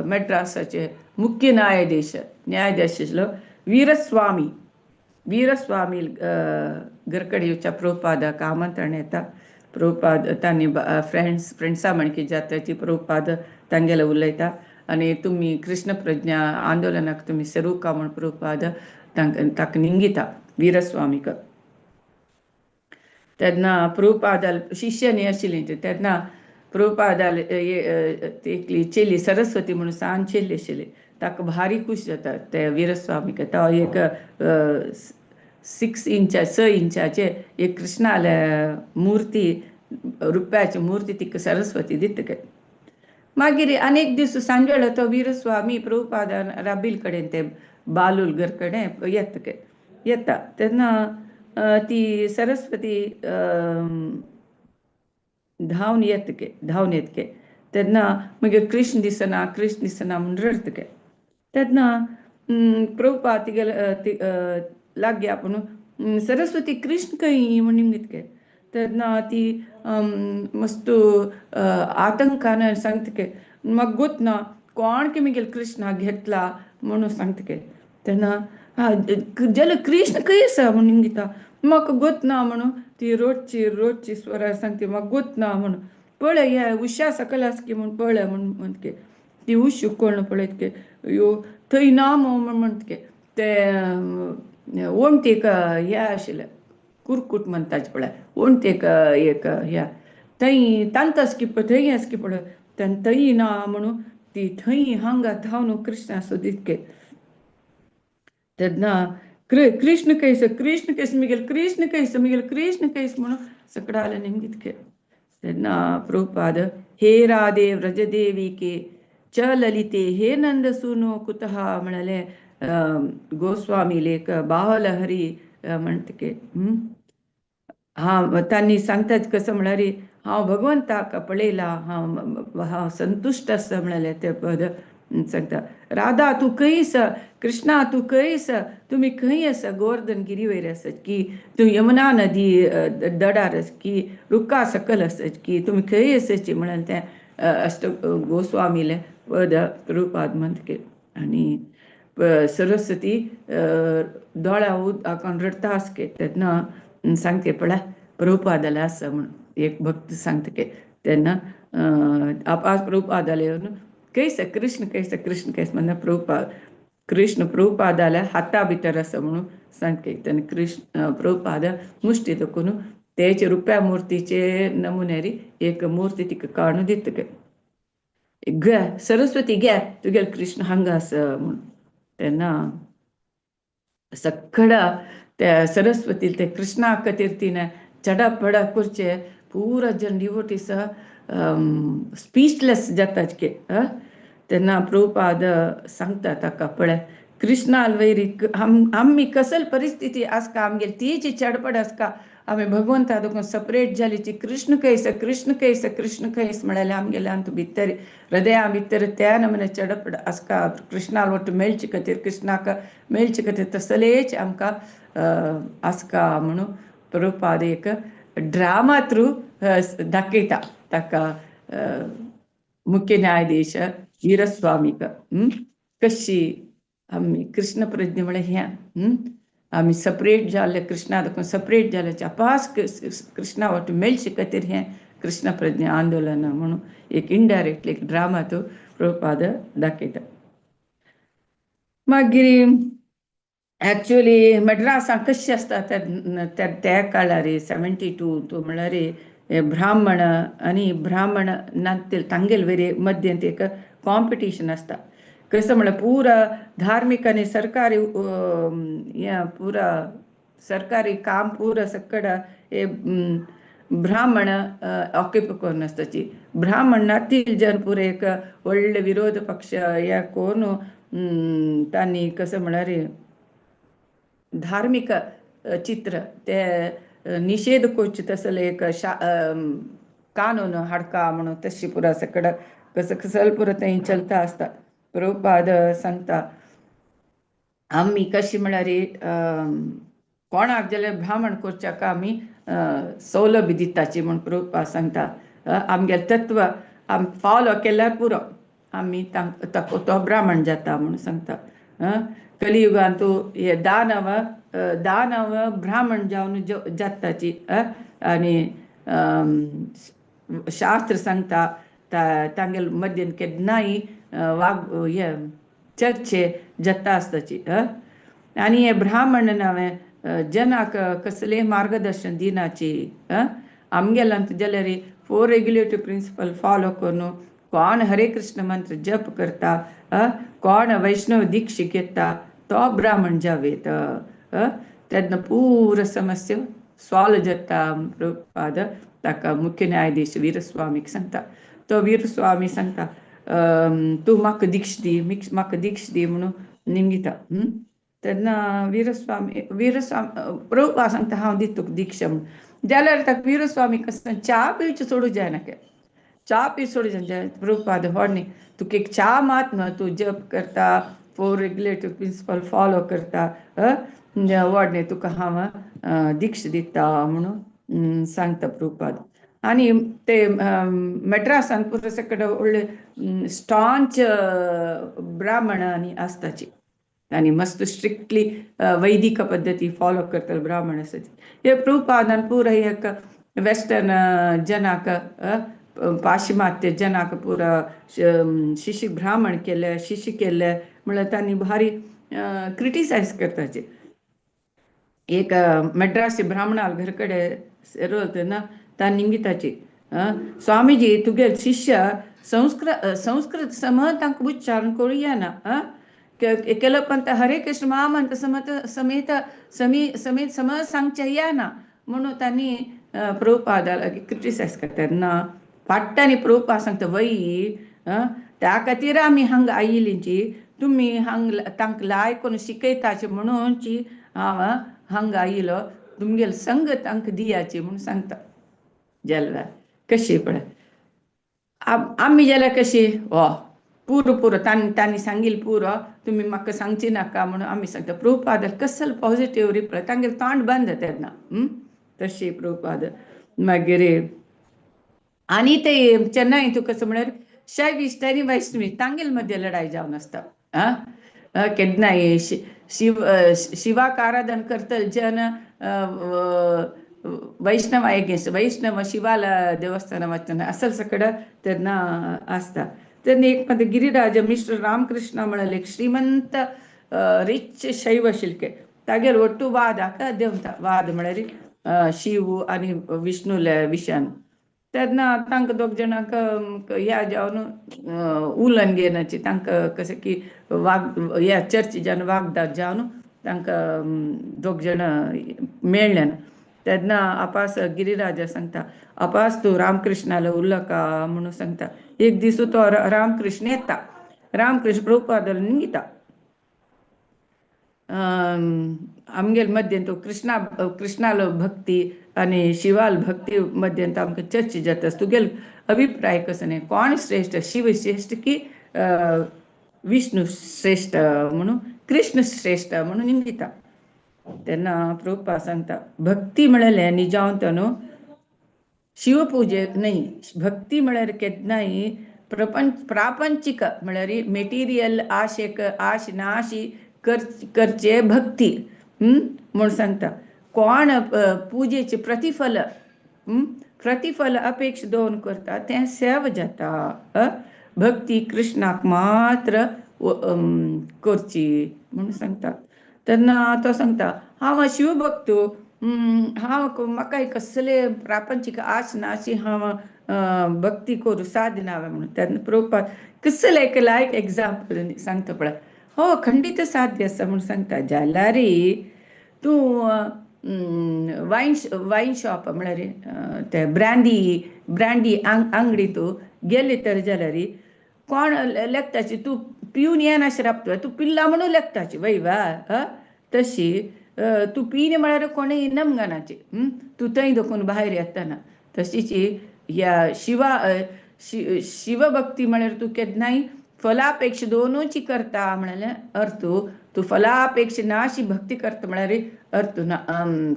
मद्रासाचे मुख्य न्यायाधीश न्यायाधीश आशिल्लो वीरस्वामी. वीरस्वामी घरकडे येवच्या प्रभुपादाक आमंत्रण येता. प्रभुपाद तांणी फ्रेंड्स फ्रेंड्सां म्हणकी जाता ती प्रभुपाद तांगेले उलयता आनी तुमी कृष्ण प्रज्ञा आंदोलनाक तुमी सरुका म्हूण प्रभुपाद तांकां ताका निंगिता वीरस्वामीक. तेन्ना प्रभुपादाल शिष्य न्ही आशिल्ली तेन्ना प्रभुपादाल एकली चेली सरस्वती म्हणून सान चेली आशिल्ली, ताका भारी खूश जाता ते वीरस्वामीक. तो एक 6 इंचा 6 इंचाचे एक कृष्णाले मूर्ती रुप्याची मूर्ती तिका सरस्वती दिता. मागीर अनेक दीस सांजवेळो तो वीरस्वामी प्रभुपादान राबील कडेन ते बालूल घर कडेन येता येता तेन्ना ती सरस्वती धांवन येत गे, धांवन येत गे. तेन्ना मागीर कृष्ण दिसना, कृष्ण दिसना म्हूण रडत गे. तेन्ना प्रभुपाद तिगेले लागीं आपूण, सरस्वती कृष्ण खंय म्हूण निमगीत गे. तेन्ना ती मस्त आतंकान सांगता गे, म्हाका गोत ना कोण की मुगेले कृष्णाक घेतला म्हणून सांगता गे. तेन्ना जाल्यार कृष्ण खंय आसा म्हूण निमगिता, म्हाका गोत ना म्हणून ती रोजची रोजची स्वरार सांगता, म्हाका गोत ना म्हणून. पळय हे उशा सकयल आसा की म्हूण पळय म्हूण म्हणटा गे. ती उश कोण पळयत गे, यो थंय ना म्हूण म्हणटा गे. ते वणटीक हें आशिल्लें, कुरकूट म्हणटाचे पळय, वणटीक एक ह्या थंय तांकां आसा की थंय आसा की पळय, तेन्ना थंय ना म्हणून ती थंय हांगा धांवन कृष्णा सोदीत गे. तेन्ना कृष्ण कैस, कृष्ण कैस मुगेले, कृष्ण कैस मुगेले, कृष्ण कैस म्हणून सकडाले निमगीत गे. तेन्ना प्रभुपाद हे राधे व्रजदेवी के च ललिते हे नंद सुनो कुतः म्हणाले गोस्वामी लेख बाहलहरी म्हणटा गे. हांव तांणी सांगतात कसं म्हळ्यार हांव भगवंताक पळयला, हांव हांव संतुश्ट आसा म्हळ्यार ते पद सांगता. राधा तूं खंय आसा, कृष्णा तूं खंय आसा, तुमी खंय आसा, गोवर्धन गिरी वयर आसत की तूं यमुना नदी दडार आसा की रुखा सकल आसत की तुमी खंय आसाची म्हळ्यार तें अष्ट गोस्वामीलें पद प्रभुपाद म्हणटा गे. आनी सरस्वती दोळ्या उदकान रडटा आसा गे. तेन्ना सांगते पळय प्रभुपादाले आसा म्हूण एक भक्त सांगता गे. तेन्ना आपास प्रभुपादाले येवन कैस कृष्ण कैस कृष्ण कैस म्हणटा प्रभुपाद, कृष्ण प्रभुपादाल्या हाता भितर आसा म्हणून सांगते. तेन्ना कृष्ण प्रभुपाद मुश्टी दखून तेचे रुप्या मुर्तीचे नमुन्यारी एक मूर्ती तिका काडून दिता गे. घे सरस्वती घे तुगेले कृष्ण हांगा आसा म्हूण. तेन्ना सगळा त्या सरस्वती ते कृष्णा खातीर तिणें चडापडा करचे पुरा जन डिवोटीस स्पीचलेस जाता गे. तेन्ना प्रभुपाद सांगता ताका पळय कृष्णा वैरी आमी कसल परिस्थिती आसता आमगेली तीची चडपड आसता, आमी भगवंता देखून सपरेट जालीची कृष्ण कैस कृष्ण कैस कृष्ण कैस म्हळ्यार आमगेले आमकां भितर हृदया भितर त्या नमुने चडपड आसता कृष्णा वट्ट मेळचे खातीर, कृष्णाक मेळचे खातीर तसलेच आमकां आसता म्हणून प्रभुपाद एक ड्रामा थ्रू दाखयता ताका मुख्य न्यायाधीश वीरस्वामीक. कशी आमी कृष्ण प्रज्ञा म्हळ्यार हें, आमी सपरेट जाल्ले कृष्णा देखून सपरेट जाल्याचे अपास कृष्णा वट मेळचे खातीर हें कृष्ण प्रज्ञा आंदोलन म्हणून एक इनडायरेक्टली एक ड्रामा तो प्रभुपाद दाखयता. मागीर एक्चुअली मड्रासांत कशें आसता त्या काळार 72 तूं म्हळ्यार ब्राह्मण आनी ब्राह्मण नातील तांगेले वरी मद्यंत एक कॉम्पिटिशन आसता. कसं म्हळ्यार पुरा धार्मीक आनी सरकारी हें पुरा सरकारी काम पुरा सकड हे ब्राह्मण ऑक्युपाय करून आसताची. ब्राह्मण नातील जन पुरा एक व्हडले विरोध पक्ष हे करून तांणी कसं म्हळ्यार धार्मीक चित्र ते निशेध करचे तसले एक कानून हाडका म्हणून तशी पुरा सकड कसं कसल पुरा थंय चलता आसता. प्रभुपाद सांगता आमी कशी म्हळ्यार कोणाक जाल्यार ब्राह्मण करच्याक आमी सौलभ्य दिताची म्हूण प्रभुपाद सांगता. आमगेलें तत्व आमी फॉलो केल्यार पुरो आमी ताका तो ब्राह्मण जाता म्हूण सांगता. कलियुगांत हे दानव दानव ब्राह्मण जावन जाताची आनी शास्त्र सांगता तांगेले मद्यन केन्नाय वाग हे चर्चे जाता आसताची. आनी हे ब्राह्मण नांवें जनाक कसलें मार्गदर्शन दिनाची. आमगेल्यांत जाल्यार 4 रेग्युलेटरी प्रिंसिपल फॉलो करून कोण हरे कृष्ण मंत्र जप करता, कोण वैष्णव दीक्षा घेता तो ब्राह्मण जावेत. तेन्ना पुरा समस्या सॉल्व जाता. प्रभुपाद ताका मुख्य न्यायाधीश वीरस्वामीक सांगता. तो वीरस्वामी सांगता तूं म्हाका दीक्षा दी, म्हाका दीक्षा दी म्हणून निमगिता. तेन्ना वीरस्वामी वीरस्वामी प्रभुपाद सांगता हांव दिता तुका दीक्षा म्हणून. जाल्यार ताका वीरस्वामी कसो च्या पिवची सोडूं जायना के च्या पी सोडूं जायना. प्रभुपाद होडनी तुका एक च्या मात न्हय, तूं जप करता, फोर रेगुलेटिव प्रिंसिपल फॉलो करता, व्हडने तुका हांव दीक्ष दिता म्हणून सांगता प्रभुपाद. आनी ते मड्रासान पुरो सकड व्हडले स्टॉन्च ब्राह्मण आनी आसताची आनी मस्त स्ट्रिक्टली वैदिक पद्दती फॉलो करतले ब्राह्मण आसताची. हे प्रभुपादान पुरो एक वेस्टर्न जनाक, पाश्चिमात्य जनाक पुरा शिष्य ब्राह्मण केले, शिष्य केले म्हणल्यार तांणी भारी क्रिटिसायज करताचे. एक मड्रासी ब्राह्मणाल घर कडेन ना तांणी निंगिताची, स्वामीजी तुगे शिष्य संस्कृत संस्कृत सम तांकां उच्चारण करूं येना, केलो पण हरे कृष्ण महामंत्र समत समेत समी समेत सम सांगचें येना म्हणून तांणी प्रभुपादा लागीं क्रिटिसायज करतात ना. फाट्टांनी प्रभुपाद सांगता वय त्या खातीर आमी हांगा आयिल्लींची, तुमी हांग तांकां लाय करून शिकयताचे म्हणूनची हांव हांगा आयिलो, तुमगेले संग तांकां दियाची म्हणून सांगता. जाल्यार कशी पळय आमी जाल्यार कशी हो पुरो पुरो तांणी तांणी सांगिल्लें पुरो, तुमी म्हाका सांगची नाका म्हणून आमी सांगता. प्रभुपाद कसलो पॉझिटीव रिप्लाय, तांगेलें तोंड बंद तेन्ना. तशी प्रभुपाद. मागीर आनी ते चेन्नय तुका कसो म्हळ्यार शैविश्ट आनी वैष्णवी तांगेले मदीं लढाई जावन आसता. आं केन्नाय शिव शिवाक आराधन करतले जन वैष्णव एगेन्स्ट, वैष्णव शिवाला देवस्थान वचना असल सकड तेन्ना आसता. तेन्ना एक मध्ये गिरिराज मिश्र रामकृष्ण म्हळ्यार एक श्रीमंत रिच शैव शिल्के तागेर ಒಟ್ಟು ವಾದ देवता वाद म्हळ्यार शिव आनी विष्णुल्या विशयान. तेन्ना तांकां दोग जाणांक ह्या जावन उलोवन घेवनाची तांकां कशें की वाग ह्या चर्ची जावन वागदाद जावन तांकां दोग जाणां मेळ्ळे ना. तेन्ना आपास गिरिराजा सांगता, आपास तूं रामकृष्णालो उरला म्हणून सांगता. एक दीस तो रामकृष्ण येता, रामकृष्ण प्रभुपादाला निंगिता, आमगेले मध्यें तो कृष्णा कृष्णालो भक्ती आनी शिवाल भक्ती मध्यें आमकां चर्चा जाता, तुगेलो अभिप्राय कसो न्ही, कोण श्रेश्ठ, शिव श्रेश्ठ की विष्णू श्रेश्ठ म्हणून, कृष्ण श्रेश्ठ म्हणून निंगिता. तेन्ना प्रभुपाद सांगता भक्ती म्हळ्यार निजावंत न्हू शिवपुजे न्हय, भक्ती म्हळ्यार केन्नाय प्रपंच प्रापंचीक म्हळ्यार मेटिरियल आशेक आश नाशी करचे भक्ती म्हूण सांगता. कोण पुजेचे प्रतिफल प्रतिफल अपेक्षा दवरून करता तें सेव जाता. भक्ती कृष्णाक मात्र करची म्हूण सांगता. तेन्ना तो सांगता हांव शिवभक्त, हांव म्हाका कसले प्रापंचीक आश नाशी हांव भक्ती करूं साधना म्हणून. तेन्ना प्रभुपाद कसले एक लायक एग्जाम्पल सांगता पळय, हो खंडीत साध्य आसा म्हूण सांगता. जाल्यार तूं वायन वायन शॉप म्हळ्यार ते ब्रांडी ब्रांडी आंगडी तूं गेले तर जाल्यार कोण लेखताची तूं पिवन येनाशें राबता, तूं पिल्ला म्हणून लेखताची वय वा तशी तूं पिन म्हळ्यार कोणूय नमगानाची तूं थंय दखून भायर येतना. तशीच ह्या शिवा शिवभक्ती म्हळ्यार तूं केन्नाय फलापेक्षा दोनूची करता म्हळ्यार अर्थ तूं फलापेक्षा नाशी भक्ती करता म्हळ्यार अर्थ ना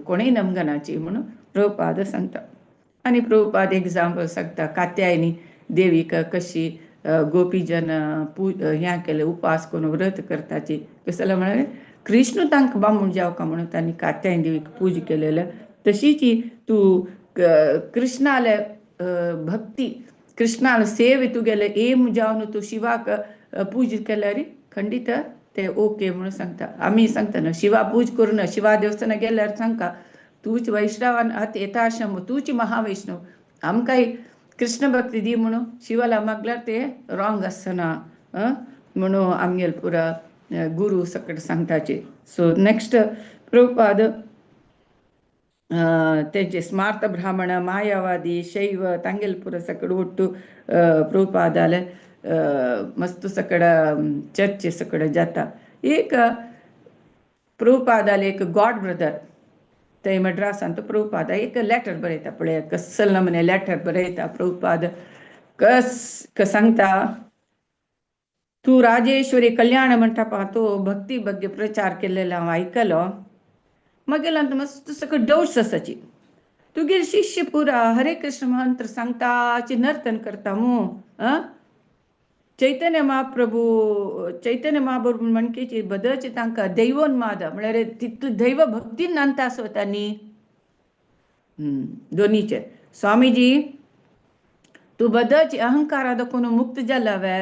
कोणूय नमगनाची म्हणून प्रभुपाद सांगता. आनी प्रभुपाद एग्जाम्पल सांगता कात्यायनी देवीक कशी गोपीजन ह्या केलें उपास करून व्रत करताची कसले म्हळ्यार कृष्ण तांकां बामूण जावका म्हणून तांणी कात्यायनी देवीक पूजा केलेले. तशीच तूं कृष्णाले भक्ती कृष्णाले सेवे तुगेले एम जावन तूं शिवाक पूजा केल्यार खंडीत ते ओके म्हणून सांगता. आमी सांगता न्हू शिवा पूज करून शिवा देवस्थाना गेल्यार सांगता तूच वैष्णवान आत येता तूच महावैष्णव आमकां कृष्ण भक्ती दी म्हणून शिवाला मागल्यार ते रॉंग आसना म्हणून आमगेले पुरा गुरू सकट सांगताचे. सो नेक्स्ट प्रभुपाद तेंचे स्मार्त ब्राह्मण मायावादी शैव तांगेले पुरा सकड ಒಟ್ಟು प्रभुपादाले मस्त सकड चर्चे सकड जाता. एक प्रभुपादाले एक गॉड ब्रदर थंय मड्रासान तो प्रभुपाद एक लेटर बरयता. पळय कसल नमुने लेटर बरयता प्रभुपाद. कस सांगता तूं राजेश्वरी कल्याण म्हणटा तो भक्ती भग्य प्रचार केल्लेलो हांव आयकलो. मागीर मस्त सगळं डाउट्स आसाची. तुगेर शिष्य पुरा हरे कृष्ण मंत्र सांगताची नर्तन करता मू. चैतन्य महाप्रभू चैतन्य महाप्रभू म्हणकेची बदलची तांकां दैवोन्माद म्हळ्यार तितू दैव भक्तीन नांदता आसता न्ही. दोनीचे स्वामीजी तूं बदलची अहंकारा दाखोवन मुक्त जाला वे.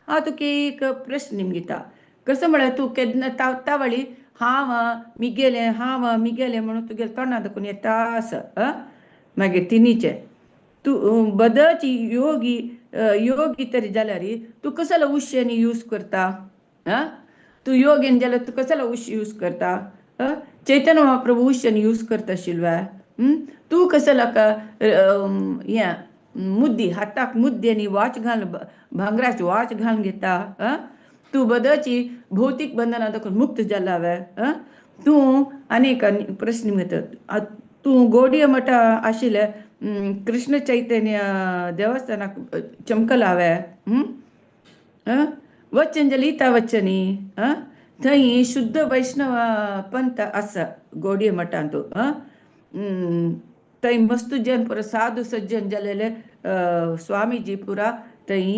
हांव तुका एक प्रश्न निमगिता. कसो म्हळ्यार तूं केन्ना तावळी हांव मिगेलें हांव मिगेलें म्हणून तुगेलें तोंडा दाखोवन येता आसा. मागीर तिनीचे तूं बदलची योगी योगी तरी जाल्यार तूं कसलो उश्यानी यूज करता. तूं योगीन जाल्यार तूं कसलो उश यूज करता. चैतन्य महाप्रभू उश्यानी यूज करता आशिल्लो. तूं कसलो हें मुद्दी हाताक मुद्दी आनी वॉच घालून भांगराची वॉच घालून घेता. तूं बदलची भौतीक बंधना दाखोवन मुक्त जाला वे. तूं आनी एक प्रश्न घेता. तूं गोडिया मठा आशिल्ले कृष्ण चैतन्य देवस्थानाक चमकला वे. वचन लिता वचनी थंय शुद्ध वैष्णव पंथ आसा गोडिया मठांत. थंय मस्त जन पुरा साधू सज्जन जालेले स्वामीजी पुरा थंय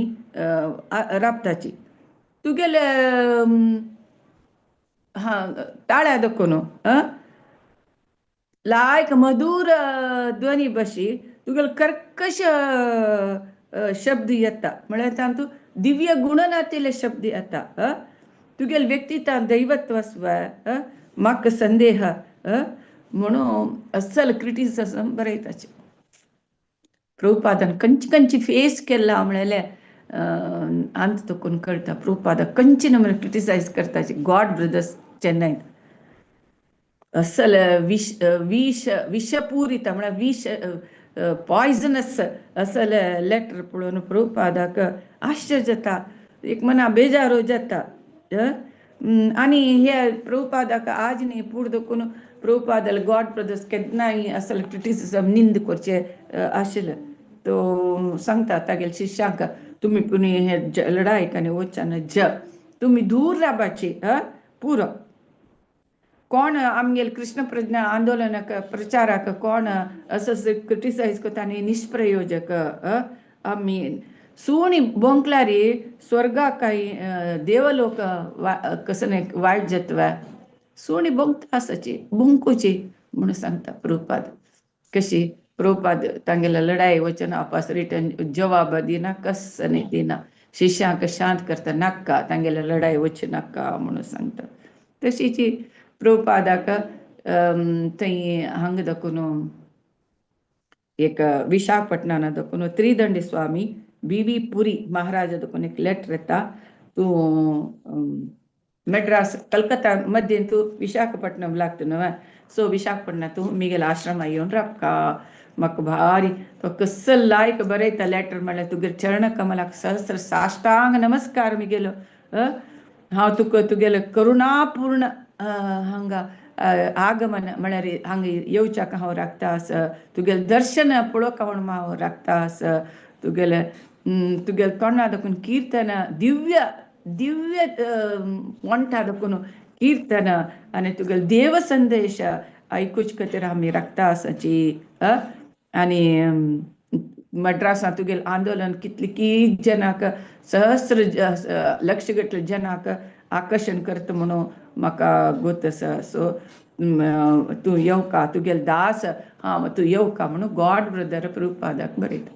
राबताची. तुगेले हां ताळ्या दाखोवन लायक मधुर ध्वनी बशी तुगेले कर्कश शब्द येता. म्हळ्यार तातूंत दिव्य गुण नातिल्ले शब्द येता. तुगेले व्यक्तित्वान दैवत्व आसा म्हाका संदेह म्हणून असल क्रिटिसिजम बरयताचे. प्रभुपादान खंयची खंयची फेस केला म्हळेलें अंत तकून कळटा. प्रभुपादा खंयची नमुने क्रिटिसायज करताचे गॉड ब्रदर्स चेन्नय. असल विश विश विषपूरित म्हळ्यार विश पॉयझनस असल लेटर पळोवन प्रभुपादाक आश्चर्य जाता. एक मना बेजारो जाता. आनी हे प्रभुपादाक आज न्ही पूण देखून प्रभुपादाले गॉड ब्रदर्स केन्नाय असल क्रिटिसिजम निंद करचे आशिल्ले. तो सांगता तागेले शिष्यांक तुमी पुणी हे लढायक आनी वचना ज तुमी दूर रावपाची पुरो. कोण आमगेले कृष्ण प्रज्ञा आंदोलनाक प्रचाराक कोण असो क्रिटिसायज करता आनी निष्प्रयोजक. आमी सुणी बोंकल्यार स्वर्गाक काय देवलोक कसं वायट जाता. सुणी बोंकता आसाची बोंकुची म्हणून सांगता प्रभुपाद. कशी प्रभुपाद तांगेले लढाई वचन आपस रिटर्न जवाब दिना कस न्ही दिना. शिष्यांक शांत करता नाका तांगेले लढाई वच नाका म्हणून सांगता. तशीची प्रभुपादाक थंय हांगा दाखोवन एक विशाखपट्टणान दाखोवन त्रिदंडी स्वामी बी व्ही पुरी महाराज दाखोवन एक लेटर येता. तूं मद्रास कलकत्ता मध्य तूं विशाखपट्टणम लागता न्हय. सो विशाखपट्टणम तूं मिगेल आश्रमा येवन राबका म्हाका भारी तो कसल लायक बरयता लेटर म्हणल्यार तुगेले चरण कमलाक सहस्र साष्टांग नमस्कार मिगेलो. हांव तुका तुगेले करुणापूर्ण हांगा आगमन म्हळ्यार हांगा येवच्याक हांव राखता आस. तुगेलें दर्शन पळोवंक म्हूण हांव राखता आस. तुगेलें तुगेलें तोंडा दाखोवन कीर्तन दिव्य दिव्य वंठा दाखोवन कीर्तन आनी तुगेले देव संदेश आयकुचे खातीर आमी राखता आसाची. आनी मड्रासांत तुगेलें आंदोलन कितले की जनाक सहस्र लक्ष गटले जनाक आकर्शण करता म्हणून म्हाका गोत आसा. सो तूं येवका तुगेले दास हांव तूं येवका म्हणून गॉड ब्रदर प्रभुपादाक बरयता.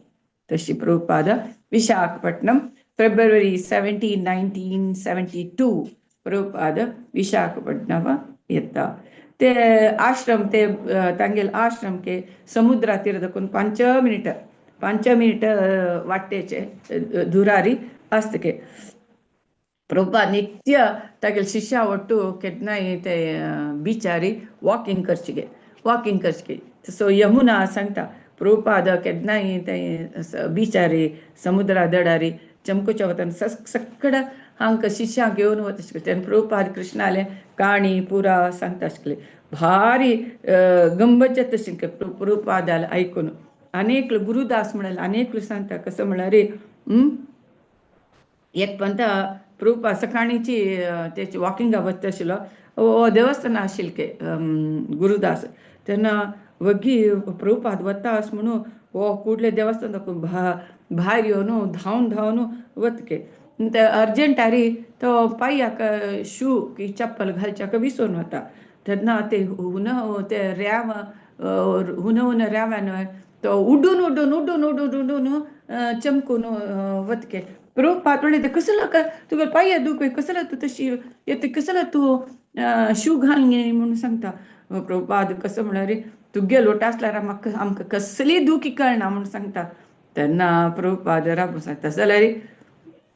तशी प्रभुपाद विशाखपट्टणम फेब्रुवारी 17 1972 प्रभुपाद विशाखपट्टणम येता. ते आश्रम ते तांगेले आश्रम के समुद्रा तीर दाखोवन 5 मिनिट 5 मिनिट वाटेचे दुरारी आसता. प्रभुपाद नित्य तागेले शिष्या ಒಟ್ಟು केन्नाय ते बिचारी वॉकिंग करचे वॉकिंग करचे. सो यमुना सांगता प्रभुपाद केन्नाय ते बिचारी समुद्रा दडारी चमकुच्या वतान सकड हांकां शिष्यांक घेवन वता आशिल्ले. तेन्ना प्रभुपाद कृष्णाले काणी पुरा सांगता आशिल्ले. भारी गंमत जाता आशिल्लें प्रभुपादाले आयकून. आनी एकलो गुरुदास म्हणल्यार आनी एकलो सांगता कसो म्हणल्यार एक पंता प्रभुपाद सकाळींची तेची वॉकिंगा वता आशिल्लो, हो देवस्थान आशिल्लें गुरुदास. तेन्ना वगी प्रभुपाद वता अशें म्हणून हो कुडले देवस्थान भायर येवन धांवन धांवन वतके ते अर्जंटारी तो पांयाक शू की चप्पल घालच्याक विसरून वता. तेन्ना ते हुन ते रेंव हुन हुन रेंवान तो उडून उडून उडून उडून उडून चमकून वतके. प्रभुपाद म्हणलें ते कसलो तुगे पांया दूख कसलो तूं तशी येता कसलो तूं शू घालून म्हणून सांगता. प्रभुपाद कसो म्हणल्यार तुगे लोट आसल्यार म्हाका आमकां कसली दुखी कळना म्हणून सांगता. तेन्ना प्रभुपाद राबून सांगता जाल्यार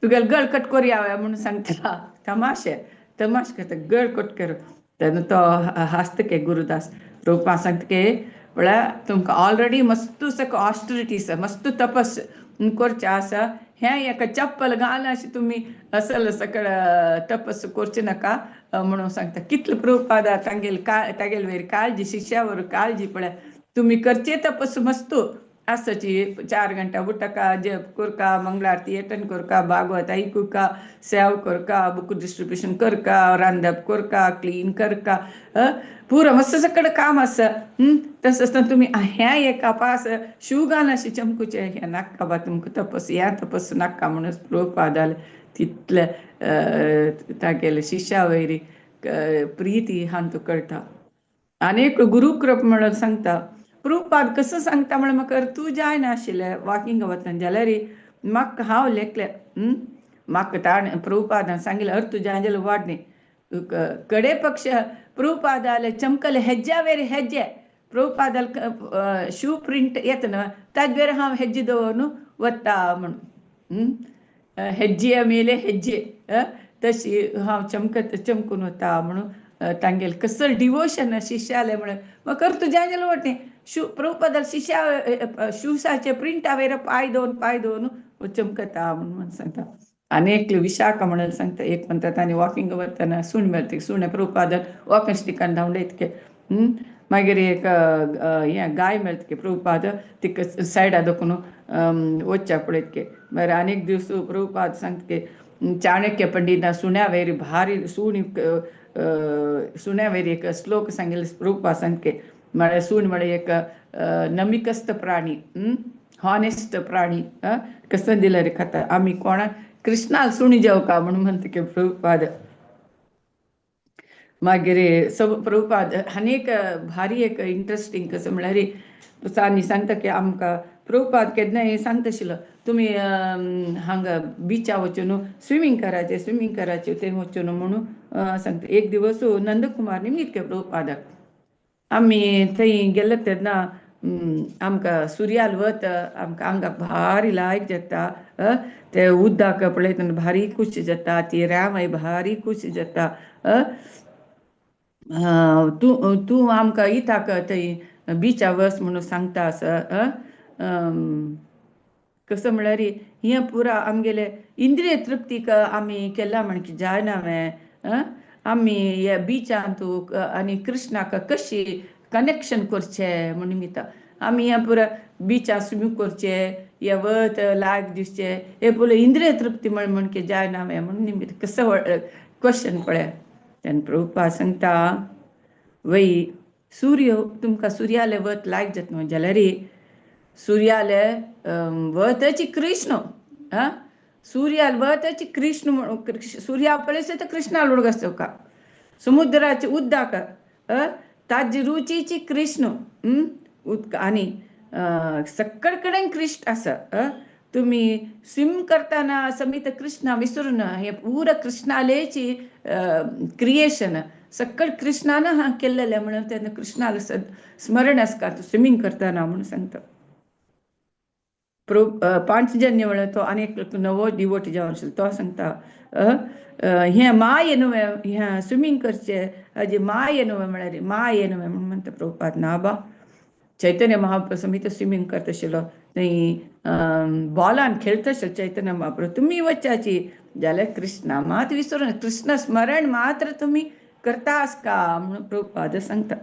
तुगेलो गळ कट करुया म्हणून सांगता. तमाशे तमाश करता गळ कट कर. तेन्ना तो हासता के गुरुदास. प्रभुपाद सांगता की म्हळ्यार तुमकां ऑलरेडी मस्त सगळो ऑस्टरिटीस मस्त तपस करचें आसा, हें एका चप्पल घाल अशें तुमी असल सकळ तपस करचें नाका म्हणून सांगता. कितले प्रभुपादा तांगेले तागेले वयर काळजी, शिष्या वर काळजी पळय तुमी करचे तपस मस्त आसची, 4 घंटा उठका, जप करका, मंगळारती अटेंड करका, भागवत आयकुका, सेव करका, बुक डिस्ट्रिब्युशन करका, रांदप करका, क्लीन करका, पुरो मस्त सगळें काम आसा. तशें आसतना तुमी हें एका पास शू घाल अशें चमकुचें हें नाका बा तुमकां तपस ह्या तपस नाका म्हणून प्रभुपादाले तितले तागेले शिष्या वयर प्रिती हांतू कळटा. आनी एक गुरुकृप म्हणून सांगता प्रभुपाद कसो सांगता म्हळ्यार म्हाका तूं जायनाशिल्लें वॉकिंग वतना जाल्यार म्हाका हांव लेखलें म्हाका ताणें प्रभुपादान सांगिल्लें अर्थ जाय जाल्यार वाड न्ही कडे पक्ष प्रभुपादाले चमकले हेज्या वेर हेज्जे प्रभुपादाले शू प्रिंट येता न्हय ताजे वेर हांव हेज्जे दवरून वता म्हणून हेज्जे मेले हेज्जे तशी हांव चमकत चमकून वता म्हणून तांगेलें कसं डिवोशन शिष्याले म्हणून म्हाका अर्थ जाय जाल्यार वाट न्ही शू प्रभुपादाले शिष्या शूसाचे प्रिंटा वयर पांय दवरून पांय दवरून चमकता म्हणून सांगता. आनी एकली विशाखा म्हणून सांगता एक म्हणटा आनी वॉकिंग वतना सूण मेळटा सुणें प्रभुपादान वॉकिंग स्टिकान धांवडयत मागीर एक हें गाय मेळटा प्रभुपाद तिका सायडा दखून वचच्या पळयत मागीर आनी एक दीस प्रभुपाद सांगता की चाणक्य पंडिता सुण्या वयर भारी सूण सुण्या वयर एक श्लोक सांगिल्ले प्रभुपाद सांगता म्हळ्यार सूण म्हळ्यार एक नमिकस्त प्राणी, हॉनेस्ट प्राणी कसं दिलं रे खाता आमी कोणा कृष्णाक सुणी जेवका म्हणून म्हणटा की प्रभुपाद. मागीर सब प्रभुपाद आनी एक भारी एक इंट्रस्टींग कसं म्हणल्यार आनी सांगता की आमकां प्रभुपाद केन्नाय सांगता आशिल्लो तुमी हांगा बिचा वचून स्विमींग करायचें स्विमींग करायचें थंय वचून म्हणून सांगता. एक दिवस नंदकुमार निमित्त प्रभुपादाक आमी थंय गेले तेन्ना आमकां सुर्याल वत आमकां आंगाक भारी लायक जाता, ते उदक पळयतना भारी खुशी जाता, ती रेंवय भारी खुशी जाता, तूं तूं आमकां इताक थंय बिचा वच म्हणून सांगता आसा. कसं म्हणल्यार हें पुरा आमगेले इंद्रिय तृप्तीक आमी केला म्हण की जायना वें आमी हे बिचांत आनी कृष्णाक कशी कनेक्शन करचें म्हूण निमित्त आमी हें पुरा बिचा स्विमींग करचें, हे वत लायक दिसचें, हे पुरो इंद्रिय तृप्ती म्हण की जायना वें म्हणून निमित्त कसो क्वेश्चन पळय. तेन्ना प्रभुपाद सांगता वय सूर्य तुमकां सुर्याले वत लायक जाता न्हू जाल्यार सुर्याले वतची कृष्ण सूर्याल वतची कृष्ण सूर्या पळयस तर कृष्णा उडगास तुका, समुद्राचे उदक ताजी रुचीची कृष्ण उदक आनी सक्कड कडेन कृष्ण आसा. तुमी स्विम करतना समीत कृष्णा विसरून हे पुरा कृष्णालेची क्रिएशन सक्कड कृष्णान हा केल्लेलें म्हणून तेन्ना कृष्णाला स्मरण आसता स्विमींग करतना म्हणून सांगता. पांचजन्य म्हळ्यार तो आनी एक नवो डिवोट जावन आशिल्लो तो सांगता हें माये न्हू हें स्विमींग करचें हाजी माये न्हू म्हळ्यार माये न्हू म्हणून म्हणटा प्रभुपाद. ना बा चैतन्य महाप्रभु समीत स्विमींग करता आशिल्लो थंय बॉलान खेळता आशिल्लो चैतन्य महाप्रभु, तुमी वचाची जाल्यार कृष्णा मात विसरून कृष्ण स्मरण मात्र तुमी करतास का म्हणून प्रभुपाद सांगता.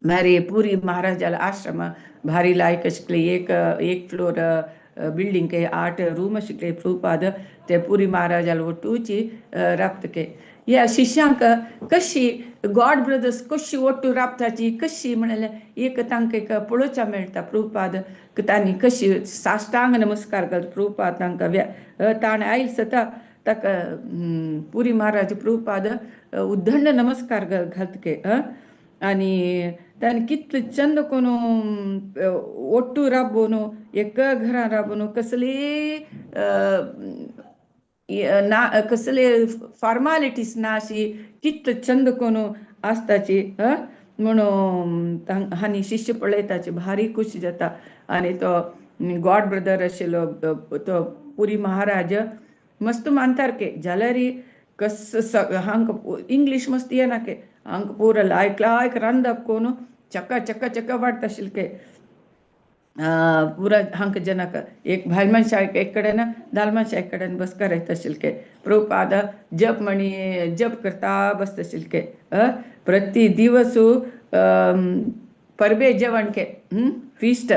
मागीर पुरी महाराजाला आश्रम भारी लायक आशिल्ले, एक एक फ्लोर बिल्डिंग के 8 रूम आशिल्ले. प्रभुपाद ते पुरी महाराजाला ಒಟ್ಟುಚಿ राबतके ह्या शिष्यांक कशी गॉड ब्रदर्स कशी ಒಟ್ಟು राबताची कशी म्हणल्यार एक तांकां एक पळोवच्या मेळटा. प्रभुपाद तांणी कशी साष्टांग नमस्कार घालता प्रभुपाद तांकां ताणें आयल सता ताका पुरी महाराज प्रभुपाद उद्दंड नमस्कार घालतके. आनी ताणें कितले चंद कोणू ಒಟ್ಟು राबोवन एका घरान राबोवन कसले ना कसले फॉर्मालिटीज ना अशी कितले चंद कोणू आसताची म्हणून हांणी शिष्य पळयताची भारी खुश जाता. आनी तो गॉड ब्रदर आशिल्लो तो पुरी महाराज मस्त मानतार के जाल्यार कस हांकां इंग्लीश मस्त येना के हांकां पुरा लायक लायक रांदप कोण चक्का चक्का चक्का वाडटा आशिल्ले के पुरा हांकां जनाक एक भायल मनशाक एक कडेन दाल मनशा एक कडेन बस करायता आशिल्ले के. प्रभुपाद जप म्हणी जप करता बसता आशिल्ले के. प्रति दिवस परबे जेवण के फिस्ट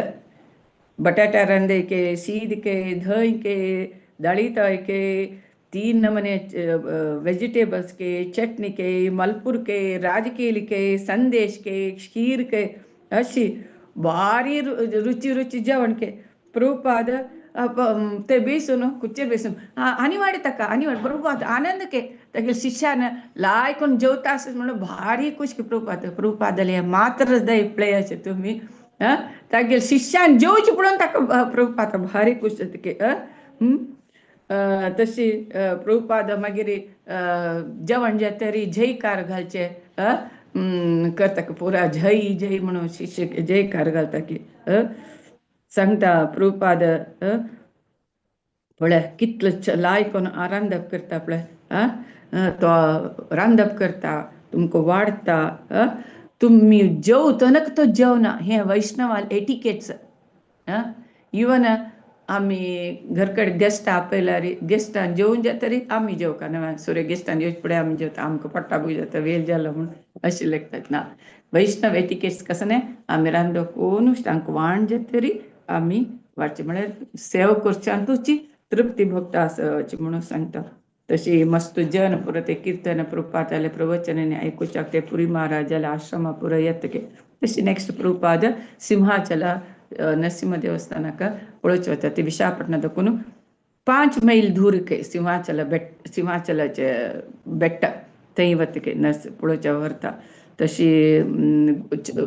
बटाटा रांदे के शीत के धंय के दाळी के 3 नमूने वेजिटेबल्स के चटनी के मलपूर के राजकेली के संदेश के खीर के अशी भारी रुची रुची जेवण के. प्रभुपाद ते बेसून कुच्चेर बेसून आनी वाडे ताका आनी वाड प्रभुपाद आनंद के तागेले शिष्यान लायकून जेवता आसत म्हणून भारी खुश के प्रभुपाद. प्रभुपादाले मात्र दय पळयाचे तुमी तागेले शिष्यान जेवचे पळोवन ताका प्रभुपाद भारी खुश जाता के. तशी प्रभुपाद मागीर जेवण जातरी जयकार घालचे करता पुरा जय जय म्हणून शिष्य जयकार घालता की सांगता प्रभुपाद. पळय कितलो लायक रांदप करता पळय तो रांदप करता तुमकां वाडटा तुमी जेवतनक तो जेवना. हें वैष्णवाल एटिकेट्स. इवन आमी घर कडेन गेस्ट आपयल्यार गेस्टान जेवन जातरी आमी जेवका ना सुरे गेस्टान येवचे फुडें आमी जेवता आमकां पोट्टा बूक जाता वेल जालो म्हूण अशें लेखतात ना. वैष्णव एटिकेट्स कसो न्ही आमी रांदो कोण तांकां वाण जातरी आमी वाडचे म्हळ्यार सेवा करच्यान तुजी तृप्ती भोगता आसा म्हणून सांगता. तशी मस्त जन पुरो ते कीर्तन प्रभुपादाले प्रवचन आयकुच्याक ते पुरी महाराजाले आश्रमा पुरो येतके. तशी नेक्स्ट प्रभुपाद सिंहाचल नरसिंह देवस्थानाक पळोवचें वता ते विशाखापट्टणा दाखून 5 मैल दूर के सिंहाचल बेट सिंहाचलाचे बेट्ट थंय वतके नर्स पळोवच्या व्हरता. तशी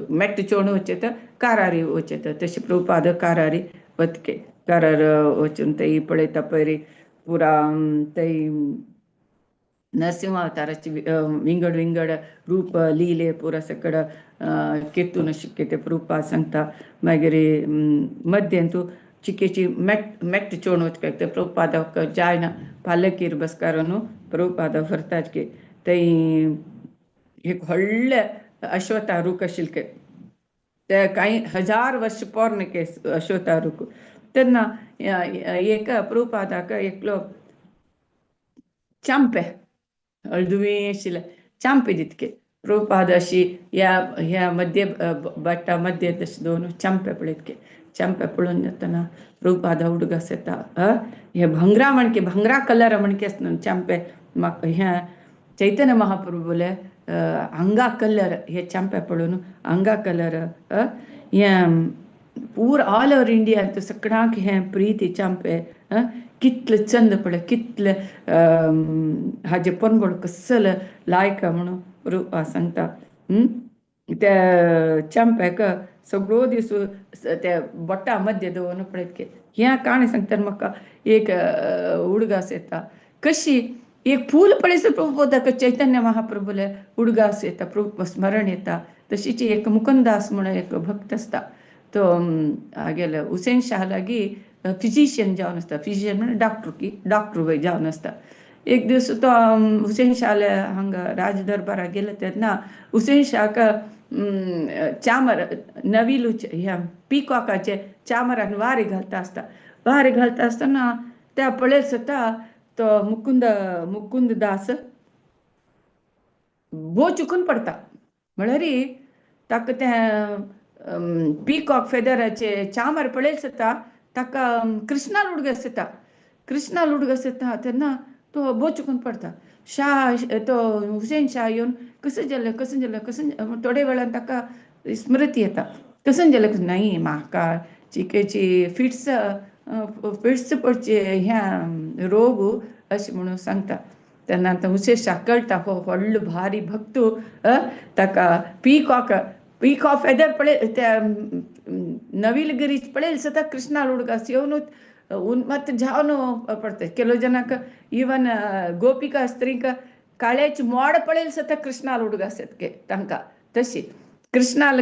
मेट्ट चोण वचेता कारारी वचेता तशी प्रभुपाद कारारी वतके कारार वचून थंय पळयता पयरी पुरा थंय नरसिंह अवताराचे विंगड विंगड रूप लिले पुरा सकड कीर्तन शिकते प्रभुपाद सांगता. मागीर मध्यंतू चिकेची मेट मेट्ट चोण वचपाक ते प्रभुपादाक जायना पालकीर बसकारून प्रभुपादा व्हरताच की थंय एक व्हडलें अश्वत्था रूख आशिल्ले ते कांय हजार वर्ष पोरणे के अश्वत्था रूख. तेन्ना एक प्रभुपादाक एकलो चांपे हळदुवें आशिल्लें चांपे दितके प्रभुपाद अशी ह्या ह्या मध्य बेट्टा मध्य तशें दवरून चांपे पळयतके चांपे पळोवन जातना प्रभुपादा उडगास येता हे भांगरा म्हणके भांगरा कलर म्हणके आसता चांपे म्हाका हें चैतन्य महाप्रभुले आंगा कलर हे चांपे पळोवन आंगा कलर हें पूर ऑल ओवर इंडिया सगळ्यांक हें प्रीती चांपे कितले चंद पळय कितले हाजे पनगोड कसल लायक म्हणून रुपा सांगता. त्या चांप्याक सगळो दीस त्या बोटा मध्य दवरून पळयत हें काणी सांगता म्हाका एक उडगास येता कशी एक फूल पळयसर प्रभुपादाक चैतन्य महाप्रभुले उडगास येता प्रभु स्मरण येता. तशीच एक मुकुंदास म्हणून एक भक्त आसता तो हागेले हुसेन शाह लागीं फिजिशियन जावन आसता. फिजिशियन म्हणल्यार डॉक्टर की डॉक्टर जावन आसता. एक दीस तो हुसेन शाहले हांगा राज दरबाराक गेले तेन्ना हुसेन शाहक चामर नविलूचे ह्या पिकॉकाचे चामरान वारें घालता आसता. वारें घालता आसतना त्या पळयत सुद्दां तो मुकुंद मुकुंद दास भोव चुकून पडटा. म्हळ्यार ताका तें पिकॉक फेदराचे चामर पळयलें जाता, ताका कृष्णा उडगास येता, कृष्णा उडगास येता तेन्ना तो भोव चुकून पडटा. शाह तो हुसेन शाह येवन कसं जालें कसं जालें कसं, थोडे वेळान ताका स्मृती येता, कसं जालें नाही म्हाका चिकेची फिट्स फिट्स पडचे ह्या रोग अशें म्हणून सांगता. तेन्ना आतां हुसेन शाह कळटा हो व्हडलो भारी भक्त, ताका पिकॉक पिकॉक फेदर पळय त्या नवीलगिरी पळयलें सुद्दां कृष्णा उडगास येवन उन्मत्त जावन पडटा. ಕೆಲವು ಜನಕ್ಕೆ ಈವನ್ गोपिका स्त्रीक काळ्याची मोड पळयलें सुद्दां कृष्णा उडगास येतके तांकां. तशी कृष्णाल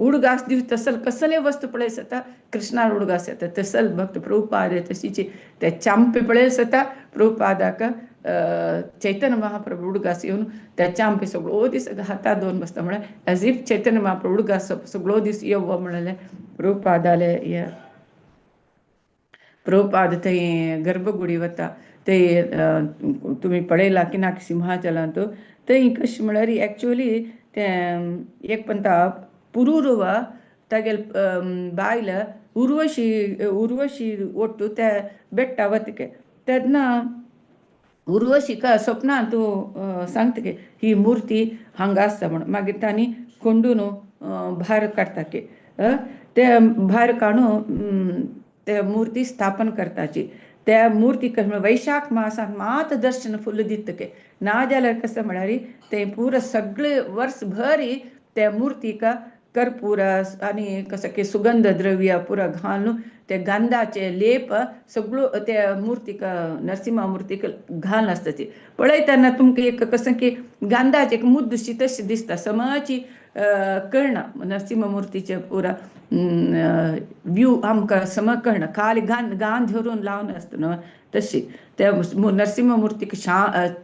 उडगास दिव तसल कसले वस्तू पळय सुद्दां कृष्णाल उडगास येता. तसल भक्त प्रभुपाद तशीची ते चांपे पळयलें सुद्दां प्रभुपादाक चैतन्य महाप्रभू उडगास येवन त्या चांपे सगळो दीस हाता दोन बसता. म्हळ्यार एज if Chaitanya Mahaprabhu उडगास सगळो दीस येवो म्हणलें प्रभुपादाले. हे प्रभुपाद थंय गर्भगुडी वता, ते तुमी पळयला की ना सिंहाचलांत, थंय कशें म्हळ्यार एक्चुअली तें एक पंता पुरुरवा तागेले बायल उर्वशी उर्वशी ಒಟ್ಟು त्या बेट्टा वतके तेन्ना उर्वशीका स्वप्नांत तूं सांगता की ही मूर्ती हांगा आसता म्हणून. मागीर तांणी कोंडून भायर काडटा की ते भायर काडून ते मूर्ती स्थापन करताची. त्या मूर्ती वैशाख मासांत मात दर्शन फुल्ल दितके, ना जाल्यार कसं म्हळ्यार ते पुरा सगळे वर्सभर त्या मूर्तीक कर्पूर आनी कसं की सुगंध द्रव्य पुरा घालून ते गंधाचे लेप सगळो त्या मूर्तीक नरसिंहा मूर्तीक घालून आसता. ती पळयतना तुमकां एक कसं की गंधाचे एक मुद्दशी तशी दिसता, समाची कळना नरसिंह मूर्तीचे पुरा व्यू आमकां सम कळना, खाली गान गान धरून लावन आसता न्हू तशी त्या नरसिंह मूर्तीक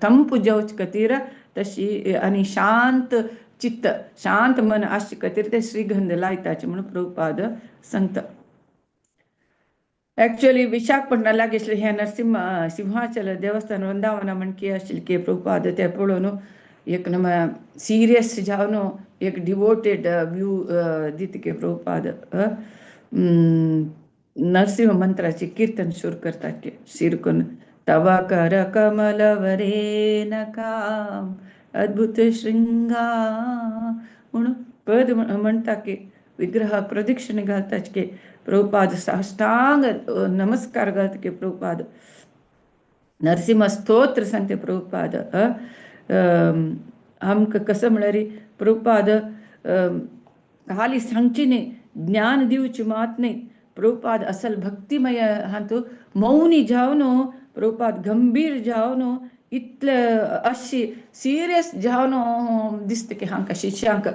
ತಂಪು जावचे खातीर तशी आनी शांत चित्त शांत मन आसचे खातीर ते श्रीगंध लायताचे म्हणून प्रभुपाद सांगता. एक्चुअली विशाखपट्टणा लागीं आशिल्लें हें नरसिंह सिंहाचल देवस्थान वृंदावना म्हणकी आशिल्लें की प्रभुपाद तें पळोवन एक नम सिरियस जावन एक डिवोटेड व्यू दिता की प्रभुपाद नरसिंह मंत्राचे कीर्तन सुरू करतात की शिरकून तव कर कमलवरे नका अद्भुत शृंगा म्हणून पद म्हणटा की विग्रह प्रदक्षिणे घालतात की प्रभुपाद साष्टांग नमस्कार घालता की प्रभुपाद नरसिंह स्तोत्र सांगते प्रभुपाद. आमकां कसं म्हळ्यार प्रभुपाद खाली सांगची न्ही, ज्ञान दिवची मात न्ही, प्रभुपाद असल भक्तिमय हातूंत मौनी जावन प्रभुपाद गंभीर जावन इतले अशी सिरियस जावन दिसता की हांकां शिष्यांक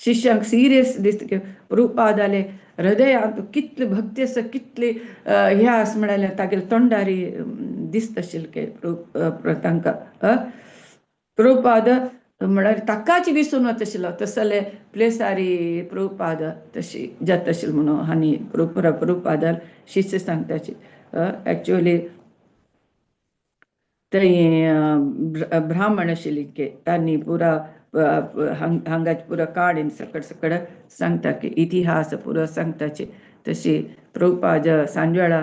शिष्यांक सिरियस दिसता की प्रभुपादाले हृदयांत कितली भक्ती आसा, कितली हें आसा म्हळ्यार तागेले तोंडारी दिसता आशिल्लें की तांकां. प्रभुपाद म्हळ्यार ताकाच विसरून वता आशिल्लो तसले प्लेसारी प्रभुपाद तशी जाता आशिल्लो म्हणून आनी प्रभुपादार शिष्य सांगताची. एक्चुअली थंय ब्राह्मण आशिल्ले की तांणी पुरा हांगाचे पुरा काडीन सकट सकट सांगता की इतिहास पुरो सांगताची. तशी प्रभुपाद सांजवेळा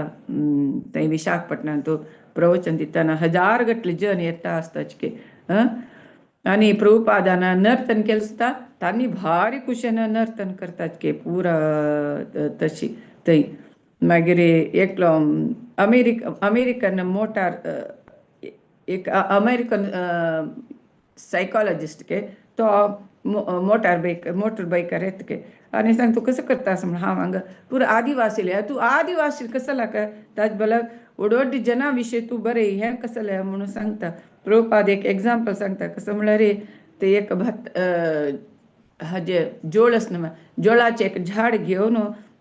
थंय विशाखपट्टणांत प्रवचन दितना हजार गटले जन येता आसताचे की आनी प्रभुपादान नर्तन केलें सुद्दां तांणी भारी खुशेन नर्तन करतात की पुरा तशी थंय. मागीर एकलो अमेरिकन मोटार एक अमेरिकन सायकोलॉजिस्ट के तो मोटर बायकार येता के आनी सांग तूं कसो करता असं म्हण हांव हांगा पुरा आदिवासी तूं आदिवासी कसो लाका ताजे बल्यार व्हड जना विशय तूं बरें हें कसलें म्हणून सांगता. प्रभुपाद एक एग्जाम्पल सांगता कसं म्हळ्यार ते एक भात हाजे जोळ आसना जोळाचें एक झाड घेवन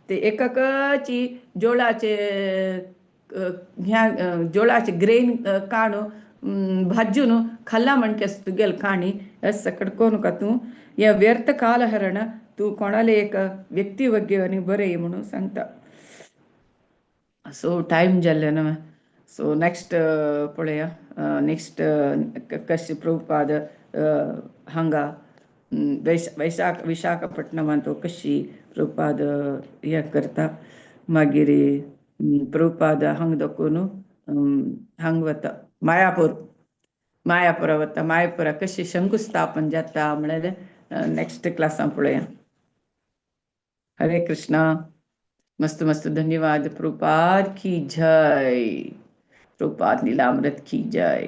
ते एकाची जोळाचे ह्या जोळाचे ग्रेन काडून भाजून खाल्ला म्हणके आसा तुगेली काणी सकट करूं का तूं हें व्यर्थ कालहरण तूं कोणाले एक व्यक्ती वग्य आनी बरें म्हणून सांगता. सो टायम जाल्ले न्हू. सो नेक्स्ट पळया, नेक्स्ट कशें प्रभुपाद हांगा वैशाख विशाखापट्टणमांत तो कशी प्रभुपाद हें करता. मागीर प्रभुपाद हांगा दाखोवन हांगा वता, मायापूर, मायापुरा वता. मायापुरा कशी शंकुस्थापन जाता म्हळ्यार नेक्स्ट क्लासान पळोवया. हरे कृष्णा. मस्त मस्त धन्यवाद. प्रभुपाद की जय. प्रभुपाद लीलामृत की जय.